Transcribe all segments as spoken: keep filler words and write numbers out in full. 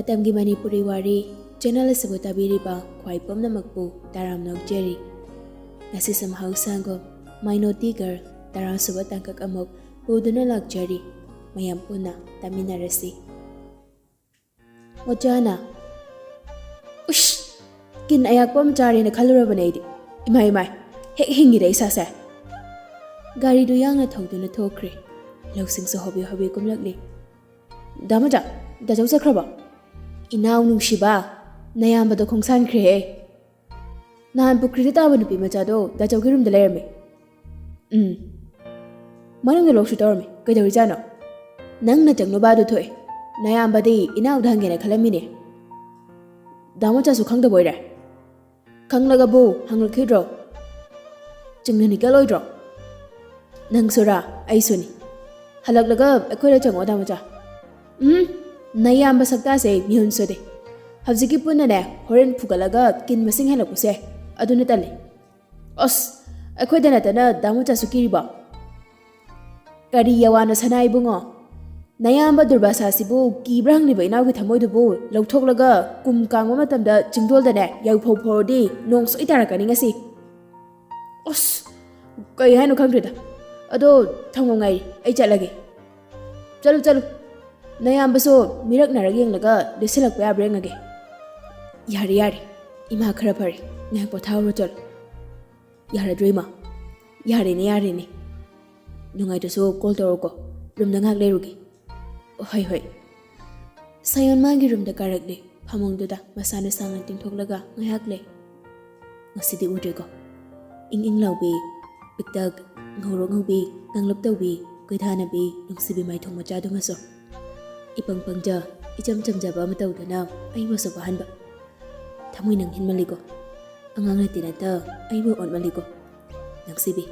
ꯇꯝꯒꯤ ꯃꯅꯤꯄꯨꯔꯤ ꯋꯥꯔꯤ ꯆꯦꯅꯦꯜ ꯑꯁꯤꯕꯨ ꯇꯥꯕꯤꯔꯤꯕ ꯈ꯭ꯋꯥꯏ ꯄꯨꯝꯅꯃꯛꯄꯨ ꯇꯔꯥꯝꯅ ꯑꯣꯛꯆꯔꯤ꯫ ꯉꯁꯤꯁꯨ ꯃꯍꯧꯁꯥꯒꯨꯝ My Naughty Girl ꯇꯔꯥꯁꯨꯕ ꯇꯥꯡꯀꯛ ꯑꯃꯨꯛ ꯄꯨꯗꯨꯅ ꯂꯥꯛꯆꯔꯤ꯫ ꯃꯌꯥꯝ ꯄꯨꯟꯅ ꯇꯥꯃꯤꯟꯅꯔꯁꯤ꯫ ꯑꯣꯖꯥꯅ, "ꯎꯁ! ꯀꯤꯟ ꯑꯌꯥꯛꯄ ꯑꯃ ꯆꯥꯔꯦꯅ ꯈꯜꯂꯨꯔꯕꯅꯦ ꯑꯩꯗꯤ꯫ ꯏꯃꯥꯏ, ꯏꯃꯥꯏ! ꯍꯦꯛ ꯍꯤꯡꯉꯤꯗ ꯏꯁꯥꯁꯦ!" ꯒꯥꯔꯤꯗꯨ ꯌꯥꯡꯅ ꯊꯧꯗꯨꯅ ꯊꯣꯛꯈ꯭ꯔꯦ꯫ ꯂꯧꯁꯤꯡꯁꯨ ꯍꯣꯕꯦ ꯍꯣꯕꯦ ꯀꯨꯝꯂꯛꯂꯤ꯫ "ꯗꯥ ꯃꯆꯥ, ꯗꯥꯆꯧ ꯆꯠꯈ꯭ꯔꯕꯣ? ꯏꯅꯥꯎ ꯅꯨꯡꯁꯤꯕ, ꯅꯌꯥꯝꯕꯗꯣ ꯈꯣꯡꯁꯥꯟꯈ꯭ꯔꯦꯍꯦ꯫ ꯅꯍꯥꯟ ꯄꯨꯈ꯭ꯔꯤꯗ ꯇꯥꯕ ꯅꯨꯄꯤ ꯃꯆꯥꯗꯣ ꯗꯥꯆꯧꯒꯤ ꯔꯨꯝꯗ ꯂꯩꯔꯝꯃꯦ꯫ ꯎꯝ꯫ ꯃꯅꯨꯡꯗ ꯂꯣꯛꯁꯨ ꯇꯧꯔꯝꯃꯦ꯫ ꯀꯩꯗꯧꯔꯤꯖꯥꯠꯅꯣ? ꯅꯪꯅ ꯆꯪꯅꯕꯗꯨ ꯊꯣꯛꯑꯦ꯫ ꯅꯌꯥꯝꯕꯗꯤ ꯏꯅꯥꯎꯗ ꯍꯪꯒꯦꯅ ꯈꯜꯂꯝꯃꯤꯅꯦ꯫ ꯗꯥ ꯃꯆꯥꯁꯨ ꯈꯪꯗꯕ ꯑꯣꯏꯔꯦ? ꯈꯪꯂꯒꯕꯨ ꯍꯪꯂꯛꯈꯤꯗ꯭ꯔꯣ? ꯆꯤꯡꯅꯅꯤꯡꯒꯜ ꯑꯣꯏꯗ꯭ꯔꯣ? ꯅꯪꯁꯨꯔꯥ? ꯑꯩꯁꯨꯅꯤ꯫ ꯍꯜꯂꯛꯂꯒ ꯑꯩꯈꯣꯏꯗ ꯆꯪꯉꯣ, ꯗꯥ ꯃꯆꯥ꯫ ꯎꯝ, ꯅꯌꯥꯝꯕ ꯁꯛꯇꯥꯁꯦ ꯃꯤꯍꯨꯟ ꯁꯨꯗꯦ꯫ ꯍꯧꯖꯤꯛꯀꯤ ꯄꯨꯟꯅꯅꯦ, ꯍꯣꯔꯦꯟ ꯐꯨꯒꯠꯂꯒ ꯀꯤꯟ ꯃꯁꯤꯡ ꯍꯦꯜꯂꯛꯄꯁꯦ, ꯑꯗꯨꯅ ꯇꯜꯂꯤ꯫ ꯑꯁ, ꯑꯩꯈꯣꯏꯗ ꯅꯠꯇꯅ ꯗꯥ ꯃꯆꯥꯁꯨ ꯀꯤꯔꯤꯕꯣ? ꯀꯔꯤ ꯌꯥꯋꯥꯅꯣ ꯁꯅꯥ ꯏꯕꯨꯡꯉꯣ? ꯅꯌꯥꯝꯕ ꯗꯨꯔꯕꯥꯁꯥꯁꯤꯕꯨ ꯀꯤꯕ꯭ꯔꯥ ꯍꯪꯂꯤꯕ ꯏꯅꯥꯎꯒꯤ ꯊꯃꯣꯏꯗꯨꯕꯨ ꯂꯧꯊꯣꯛꯂꯒ ꯀꯨꯝ ꯀꯥꯡꯕ ꯃꯇꯝꯗ ꯆꯤꯡꯗꯣꯜꯗꯅꯦ ꯌꯥꯏꯐꯧ ꯐꯧꯔꯗꯤ ꯅꯣꯡ ꯁꯣꯏ ꯇꯥꯔꯛꯀꯅꯤ ꯉꯁꯤ꯫ ꯑꯁ, ꯀꯩ ꯍꯥꯏꯅꯣ ꯈꯪꯗ꯭ꯔꯦꯗ꯫ ꯑꯗꯣ ꯊꯝꯃꯣ ꯉꯥꯏꯔꯤ, ꯑꯩ ꯆꯠꯂꯒꯦ꯫ ꯆꯠꯂꯨ, ꯆꯠꯂꯨ꯫ ꯅꯌꯥꯝꯕꯁꯨ ꯃꯤꯔꯛ ꯅꯥꯔꯛ ꯌꯦꯡꯂꯒ ꯂꯤꯠꯁꯤꯜꯂꯛꯄ ꯌꯥꯕ꯭ꯔꯥ ꯌꯦꯡꯉꯒꯦ꯫ ꯌꯥꯔꯦ, ꯌꯥꯔꯦ꯫ ꯏꯃꯥ ꯈꯔ ꯐꯔꯦ꯫ ꯉꯥꯏꯍꯥꯛ ꯄꯣꯊꯥꯍꯧꯔꯣ, ꯆꯠꯂꯨ꯫ ꯌꯥꯔꯗ꯭ꯔꯣ, ꯏꯃꯥ? ꯌꯥꯔꯦꯅꯦ, ꯌꯥꯔꯦꯅꯦ꯫ ꯅꯨꯡꯉꯥꯏꯇ꯭ꯔꯁꯨ call ꯇꯧꯔꯛꯑꯣꯀꯣ꯫ ꯔꯨꯝꯗ ꯉꯥꯏꯍꯥꯛ ꯂꯩꯔꯨꯒꯦ꯫ ꯍꯣꯏ, ꯍꯣꯏ꯫ ꯁꯥꯌꯣꯟ ꯃꯥꯒꯤ ꯔꯨꯝꯗ ꯀꯥꯔꯛꯂꯦ꯫ ꯐꯃꯨꯡꯗꯨꯗ ꯃꯁꯥꯅ ꯁꯥꯡꯅ ꯇꯤꯡꯊꯣꯛꯂꯒ ꯉꯥꯏꯍꯥꯛ ꯂꯩ꯫ ꯉꯁꯤꯗꯤ ꯎꯗ꯭ꯔꯦꯀꯣ? ꯏꯪ ꯏꯪ ꯂꯥꯎꯕꯤ, ꯄꯤꯛꯇꯛ, ꯉꯧꯔꯣꯛ ꯉꯧꯕꯤ, ꯉꯥꯡꯂꯞ ꯇꯧꯕꯤ, ꯀꯣꯏꯊꯥꯅꯕꯤ, ꯅꯨꯡꯁꯤꯕꯤ ꯃꯥꯏꯊꯣꯡ ꯃꯆꯥꯗꯨꯃꯁꯨ꯫ ꯏꯄꯪ ꯄꯪꯖ, ꯏꯆꯝ ꯆꯝꯖꯕ ꯑꯃ ꯇꯧꯗꯨꯅ ꯑꯩꯕꯨꯁꯨ ꯋꯥꯍꯟꯕ꯫ ꯊꯃꯣꯏ ꯅꯪ ꯍꯦꯟꯃꯜꯂꯤꯀꯣ꯫ ꯑꯉꯥꯡ ꯅꯠꯇꯦ ꯅꯠꯇ ꯑꯩꯕꯨ ꯑꯣꯠꯃꯜꯂꯤꯀꯣ꯫ ꯅꯛꯁꯤꯕꯤ,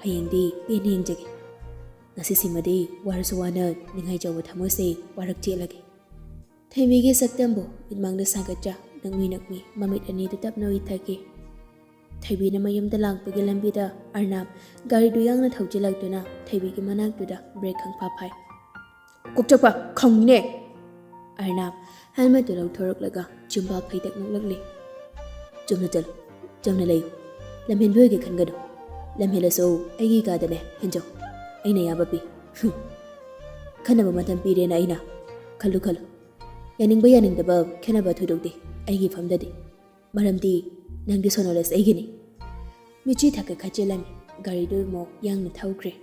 ꯍꯌꯦꯡꯗꯤ ꯄꯦꯟꯅ ꯌꯦꯡꯖꯒꯦ꯫ ꯉꯁꯤꯁꯤꯃꯗꯤ ꯋꯥꯔꯁꯨ ꯋꯥꯅ ꯅꯤꯡꯉꯥꯏꯖꯧꯕ ꯊꯃꯣꯏꯁꯦ ꯋꯥꯔꯛ ꯆꯦꯠꯂꯒꯦ꯫ ꯊꯣꯏꯕꯤꯒꯤ ꯁꯛꯇꯝꯕꯨ ꯃꯤꯠꯃꯥꯡꯗ ꯁꯥꯒꯠꯆ ꯅꯛꯃꯤ ꯅꯛꯃꯤ ꯃꯃꯤꯠ ꯑꯅꯤꯗꯨ ꯇꯞꯅ ꯎꯏꯊꯈꯤ꯫ ꯊꯣꯏꯕꯤꯅ ꯃꯌꯨꯝꯗ ꯂꯥꯛꯄꯒꯤ ꯂꯝꯕꯤꯗ ꯑꯔꯅꯥꯞ ꯒꯥꯔꯤꯗꯨ ꯌꯥꯡꯅ ꯊꯧꯖꯤꯜꯂꯛꯇꯨꯅ ꯊꯣꯏꯕꯤꯒꯤ ꯃꯅꯥꯛꯇꯨꯗ brake ꯈꯪꯐꯥ ꯐꯥꯏ꯫ ꯀꯣꯛꯆꯛꯄ ꯈꯪꯉꯤꯅꯦ꯫ ꯑꯔꯅꯥꯞ ꯍꯦꯜꯃꯦꯠꯇꯨ ꯂꯧꯊꯣꯔꯛꯂꯒ ꯆꯤꯝꯕꯥꯜ ꯐꯩꯗꯛ ꯅꯣꯛꯂꯛꯂꯤ꯫ "ꯆꯨꯝꯅ ꯆꯠꯂꯨ, ꯆꯨꯝꯅ ꯂꯩꯌꯨ꯫ ꯂꯝꯍꯦꯟꯕ ꯑꯣꯏꯒꯦ ꯈꯟꯒꯅꯨ꯫ ꯂꯝꯍꯦꯜꯂꯁꯨ ꯑꯩꯒꯤ ꯀꯥꯗꯅꯦ ꯍꯦꯟꯖꯧ꯫ ꯑꯩꯅ ꯑꯌꯥꯕ ꯄꯤ꯫" "ꯍꯨꯝ꯫ ꯈꯟꯅꯕ ꯃꯇꯝ ꯄꯤꯔꯦꯅ ꯑꯩꯅ꯫ ꯈꯜꯂꯨ ꯈꯜꯂꯨ꯫ ꯌꯥꯅꯤꯡꯕ ꯌꯥꯅꯤꯡꯗꯕ ꯈꯦꯠꯅꯕ ꯊꯣꯏꯗꯣꯛꯇꯦ ꯑꯩꯒꯤ ꯐꯝꯗꯗꯤ꯫ ꯃꯔꯝꯗꯤ ꯅꯪꯗꯤ ꯁꯣꯅꯣꯂꯦꯁ ꯑꯩꯒꯤꯅꯤ꯫" ꯃꯤꯠꯆꯤ ꯊꯛꯀ ꯈꯠꯆꯤꯜꯂꯝꯃꯤ꯫ ꯒꯥꯔꯤꯗꯨ ꯑꯃꯨꯛ ꯌꯥꯡꯅ ꯊꯧꯈ꯭ꯔꯦ꯫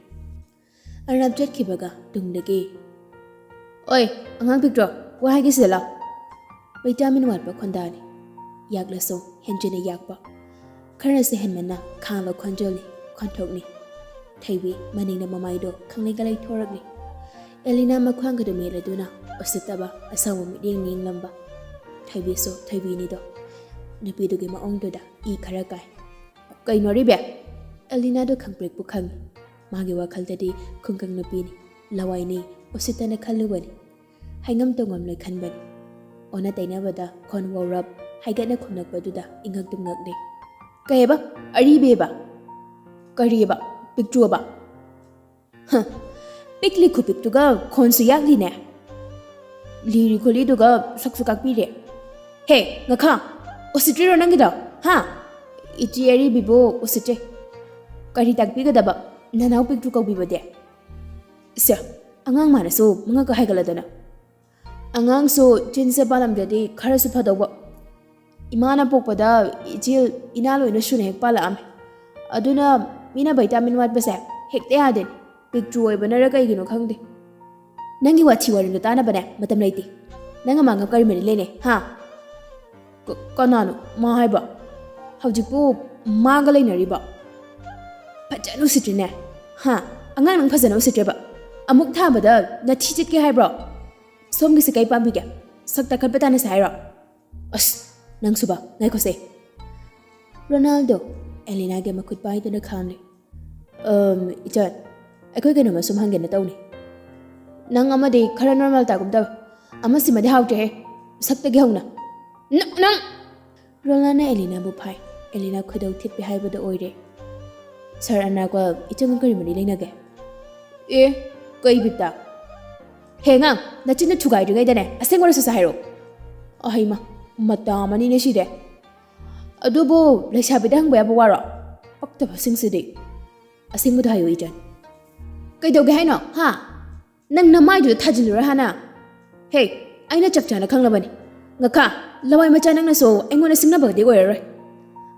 ꯑꯔꯅꯕ ꯆꯠꯈꯤꯕꯒ ꯇꯨꯡꯗꯒꯤ, "ꯑꯣꯏ, ꯑꯉꯥꯡ ꯄꯤꯛꯇ꯭ꯔꯣ, ꯋꯥ ꯍꯥꯏꯒꯦ ꯁꯤꯗ ꯂꯥꯎ꯫" ꯚꯤꯇꯥꯃꯤꯟ ꯋꯥꯠꯄ ꯈꯣꯟꯗꯥꯅꯤ꯫ ꯌꯥꯛꯂꯁꯨ ꯍꯦꯟꯖꯤꯟꯅ ꯌꯥꯛꯄ꯫ ꯈꯔꯁꯨ ꯍꯦꯟꯃꯟꯅ ꯈꯥꯡꯕ ꯈꯣꯟꯖꯦꯜꯅꯤ, ꯈꯣꯟꯊꯣꯛꯅꯤ꯫ ꯊꯣꯏꯕꯤ ꯃꯅꯤꯡꯗ ꯃꯃꯥꯏꯗꯣ ꯈꯪꯂꯩ ꯈꯪꯂꯩ ꯊꯣꯔꯛꯂꯤ꯫ ꯑꯦꯂꯤꯅꯥ ꯃꯈ꯭ꯋꯥꯡꯒꯗꯨ ꯃꯦꯠꯂꯗꯨꯅ ꯎꯁꯤꯠꯇꯕ ꯑꯁꯥꯎꯕ ꯃꯤꯠꯌꯦꯡ ꯌꯦꯡꯂꯝꯕ꯫ ꯊꯣꯏꯕꯤꯁꯨ ꯊꯣꯏꯕꯤꯅꯤꯗꯣ꯫ ꯅꯨꯄꯤꯗꯨꯒꯤ ꯃꯑꯣꯡꯗꯨꯗ ꯏ ꯈꯔ ꯀꯥꯏ꯫ "ꯀꯩꯅꯣ ꯑꯔꯤꯕꯤ?" ꯑꯦꯂꯤꯅꯥꯗꯣ ꯈꯪꯄ꯭ꯔꯦꯛꯄꯨ ꯈꯪꯉꯤ꯫ ꯃꯥꯒꯤ ꯋꯥꯈꯜꯗꯗꯤ ꯈꯨꯡꯒꯪ ꯅꯨꯄꯤꯅꯤ, ꯂꯋꯥꯏꯅꯤ, ꯎꯁꯤꯠꯇꯅ ꯈꯜꯂꯨꯕꯅꯤ꯫ ꯍꯥꯏꯉꯝ ꯇꯧꯉꯝꯂꯣꯏ ꯈꯟꯕꯅꯤ꯫ ꯑꯣꯟꯅ ꯇꯩꯅꯕꯗ ꯈꯣꯟ ꯋꯥꯎꯔꯞ ꯍꯥꯏꯒꯠꯅ ꯈꯨꯝꯂꯛꯄꯗꯨꯗ ꯏꯉꯛ ꯇꯨꯝꯉꯛꯂꯦ꯫ "ꯀꯩꯑꯕ? ꯑꯔꯤꯕꯤꯑꯕ? ꯀꯔꯤꯑꯕ? ꯄꯤꯛꯇ꯭ꯔꯨꯑꯕ?" "ꯍ, ꯄꯤꯛꯂꯤ ꯈꯨꯄꯤꯛꯇꯨꯒ ꯈꯣꯟꯁꯨ ꯌꯥꯛꯂꯤꯅꯦ꯫ ꯂꯤꯔꯤ ꯈꯣꯠꯂꯤꯗꯨꯒ ꯁꯛꯁꯨ ꯀꯥꯛꯄꯤꯔꯦ꯫ ꯍꯦ, ꯉꯈꯥ, ꯎꯁꯤꯠꯇ꯭ꯔꯤꯔꯣ ꯅꯪꯒꯤꯗꯣ? ꯍꯥ? ꯏꯆꯦ ꯑꯔꯤꯕꯤꯕꯨ ꯎꯁꯤꯠꯇ꯭ꯔꯦ꯫ ꯀꯔꯤ ꯇꯥꯛꯄꯤꯒꯗꯕ? ꯅꯅꯥꯎ ꯄꯤꯛꯇ꯭ꯔꯨ ꯀꯧꯕꯤꯕꯗꯤ?" ꯁꯦ, ꯑꯉꯥꯡ ꯃꯥꯅꯁꯨ ꯃꯉꯛꯀ ꯍꯥꯏꯒꯠꯂꯗꯅ꯫ "ꯑꯉꯥꯡꯁꯨ ꯆꯤꯟꯁꯦ ꯄꯥꯜꯂꯝꯗ꯭ꯔꯗꯤ ꯈꯔꯁꯨ ꯐꯗꯧꯕ꯫ ꯏꯃꯥꯅ ꯄꯣꯛꯄꯗ ꯏꯆꯦꯜ ꯏꯅꯥ ꯂꯣꯏꯅ ꯁꯨꯅ ꯍꯦꯛ ꯄꯥꯜꯂꯛꯑꯝꯃꯦ꯫ ꯑꯗꯨꯅ ꯃꯤꯅ ꯚꯤꯇꯥꯃꯤꯟ ꯋꯥꯠꯄꯁꯦ ꯍꯦꯛꯇ ꯌꯥꯗꯦꯅꯦ꯫ ꯄꯤꯛꯇ꯭ꯔꯨ ꯑꯣꯏꯕꯅꯔ ꯀꯩꯒꯤꯅꯣ ꯈꯪꯗꯦ꯫" "ꯅꯪꯒꯤ ꯋꯥꯊꯤ ꯋꯥꯔꯦꯝꯗꯣ ꯇꯥꯅꯕꯅꯦ ꯃꯇꯝ ꯂꯩꯇꯦ꯫ ꯅꯪ ꯑꯃꯥꯡꯒ ꯀꯔꯤ ꯃꯔꯤ ꯂꯩꯅꯩ, ꯍꯥ?" "ꯀ-, ꯀꯅꯥꯅꯣ ꯃꯥ ꯍꯥꯏꯕ? ꯍꯧꯖꯤꯛꯄꯨ ꯃꯥꯒ ꯂꯩꯅꯔꯤꯕ? ꯐꯖꯅ ꯎꯁꯤꯠꯇ꯭ꯔꯤꯅꯦ꯫ ꯍꯥ? ꯑꯉꯥꯡ ꯅꯪ ꯐꯖꯅ ꯎꯁꯤꯠꯇ꯭ꯔꯦꯕ꯫ ꯑꯃꯨꯛ ꯊꯥꯕꯗ ꯅꯊꯤ ꯆꯤꯠꯀꯦ ꯍꯥꯏꯕ꯭ꯔꯣ? ꯁꯣꯝꯒꯤꯁꯦ ꯀꯩ ꯄꯥꯝꯕꯤꯒꯦ? ꯁꯛ ꯇꯥꯈꯠꯄ ꯇꯥꯅꯁꯦ ꯍꯥꯏꯔꯣ? ꯑꯁ, ꯅꯪꯁꯨꯕ, ꯉꯥꯏꯈꯣꯁꯦ꯫" ꯔꯣꯅꯥꯜꯗꯣ ꯑꯦꯂꯤꯅꯥꯒꯤ ꯃꯈꯨꯠ ꯄꯥꯏꯗꯨꯅ ꯈꯥꯝꯂꯦ꯫ "ꯑꯝ, ꯏꯆꯟ, ꯑꯩꯈꯣꯏ ꯀꯩꯅꯣꯝꯃ ꯁꯨꯝ ꯍꯪꯒꯦꯅ ꯇꯧꯅꯤ꯫ ꯅꯪ ꯑꯃꯗꯤ ꯈꯔ ꯅꯣꯔꯃꯦꯜ ꯇꯥꯒꯨꯝ ꯇꯧꯋꯦ꯫ ꯑꯃꯁꯤꯃꯗꯤ ꯍꯥꯎꯇꯦꯍꯦ, ꯁꯛꯇꯒꯤ ꯍꯧꯅ꯫ ꯅ-, ꯅꯪ!" ꯔꯣꯅꯥꯜꯅ ꯑꯦꯂꯤꯅꯥꯕꯨ ꯐꯥꯏ꯫ ꯑꯦꯂꯤꯅꯥ ꯈꯣꯏꯗꯧ ꯊꯤꯠꯄꯤ ꯍꯥꯏꯕꯗꯨ ꯑꯣꯏꯔꯦ꯫ "ꯁꯥꯔ ꯑꯔꯅꯥꯀꯣꯜ, ꯏꯆꯟꯒ ꯀꯔꯤ ꯃꯔꯤ ꯂꯩꯅꯒꯦ?" "ꯑꯦ, ꯀꯩ ꯕꯤꯠꯇ?" "ꯍꯦ ꯑꯉꯥꯡ, ꯅꯆꯤꯟꯗꯨ ꯊꯨꯒꯥꯏꯗ꯭ꯔꯤꯉꯩꯗꯅꯦ ꯑꯁꯦꯡꯕ ꯋꯥꯔꯤ ꯁꯥꯁꯦ ꯍꯥꯏꯔꯣ꯫ ꯑꯍꯩꯃ, ꯃꯇꯥ ꯑꯃꯅꯤꯅꯦ ꯁꯤꯗꯤ꯫ ꯑꯗꯨꯕꯨ ꯂꯩꯁꯥꯕꯤꯗ ꯍꯪꯕ ꯌꯥꯕ ꯋꯥꯔꯣ? ꯄꯛꯇꯕꯁꯤꯡꯁꯤꯗꯤ꯫ ꯑꯁꯦꯡꯕꯗꯣ ꯍꯥꯏꯌꯨ, ꯏꯆꯟ꯫ ꯀꯩꯗꯧꯒꯦ ꯍꯥꯏꯅꯣ, ꯍꯥ? ꯅꯪ ꯅꯃꯥꯏꯗꯨꯗ ꯊꯥꯖꯤꯜꯂꯨꯔ ꯍꯥꯟꯅ? ꯍꯦ, ꯑꯩꯅ ꯆꯞ ꯆꯥꯅ ꯈꯪꯂꯕꯅꯤ꯫ ꯉꯈꯥ, ꯂꯋꯥꯏ ꯃꯆꯥ ꯅꯪꯅꯁꯨ ꯑꯩꯉꯣꯟꯗ ꯁꯤꯡꯅꯕꯒꯗꯤ ꯑꯣꯏꯔꯔꯣꯏ꯫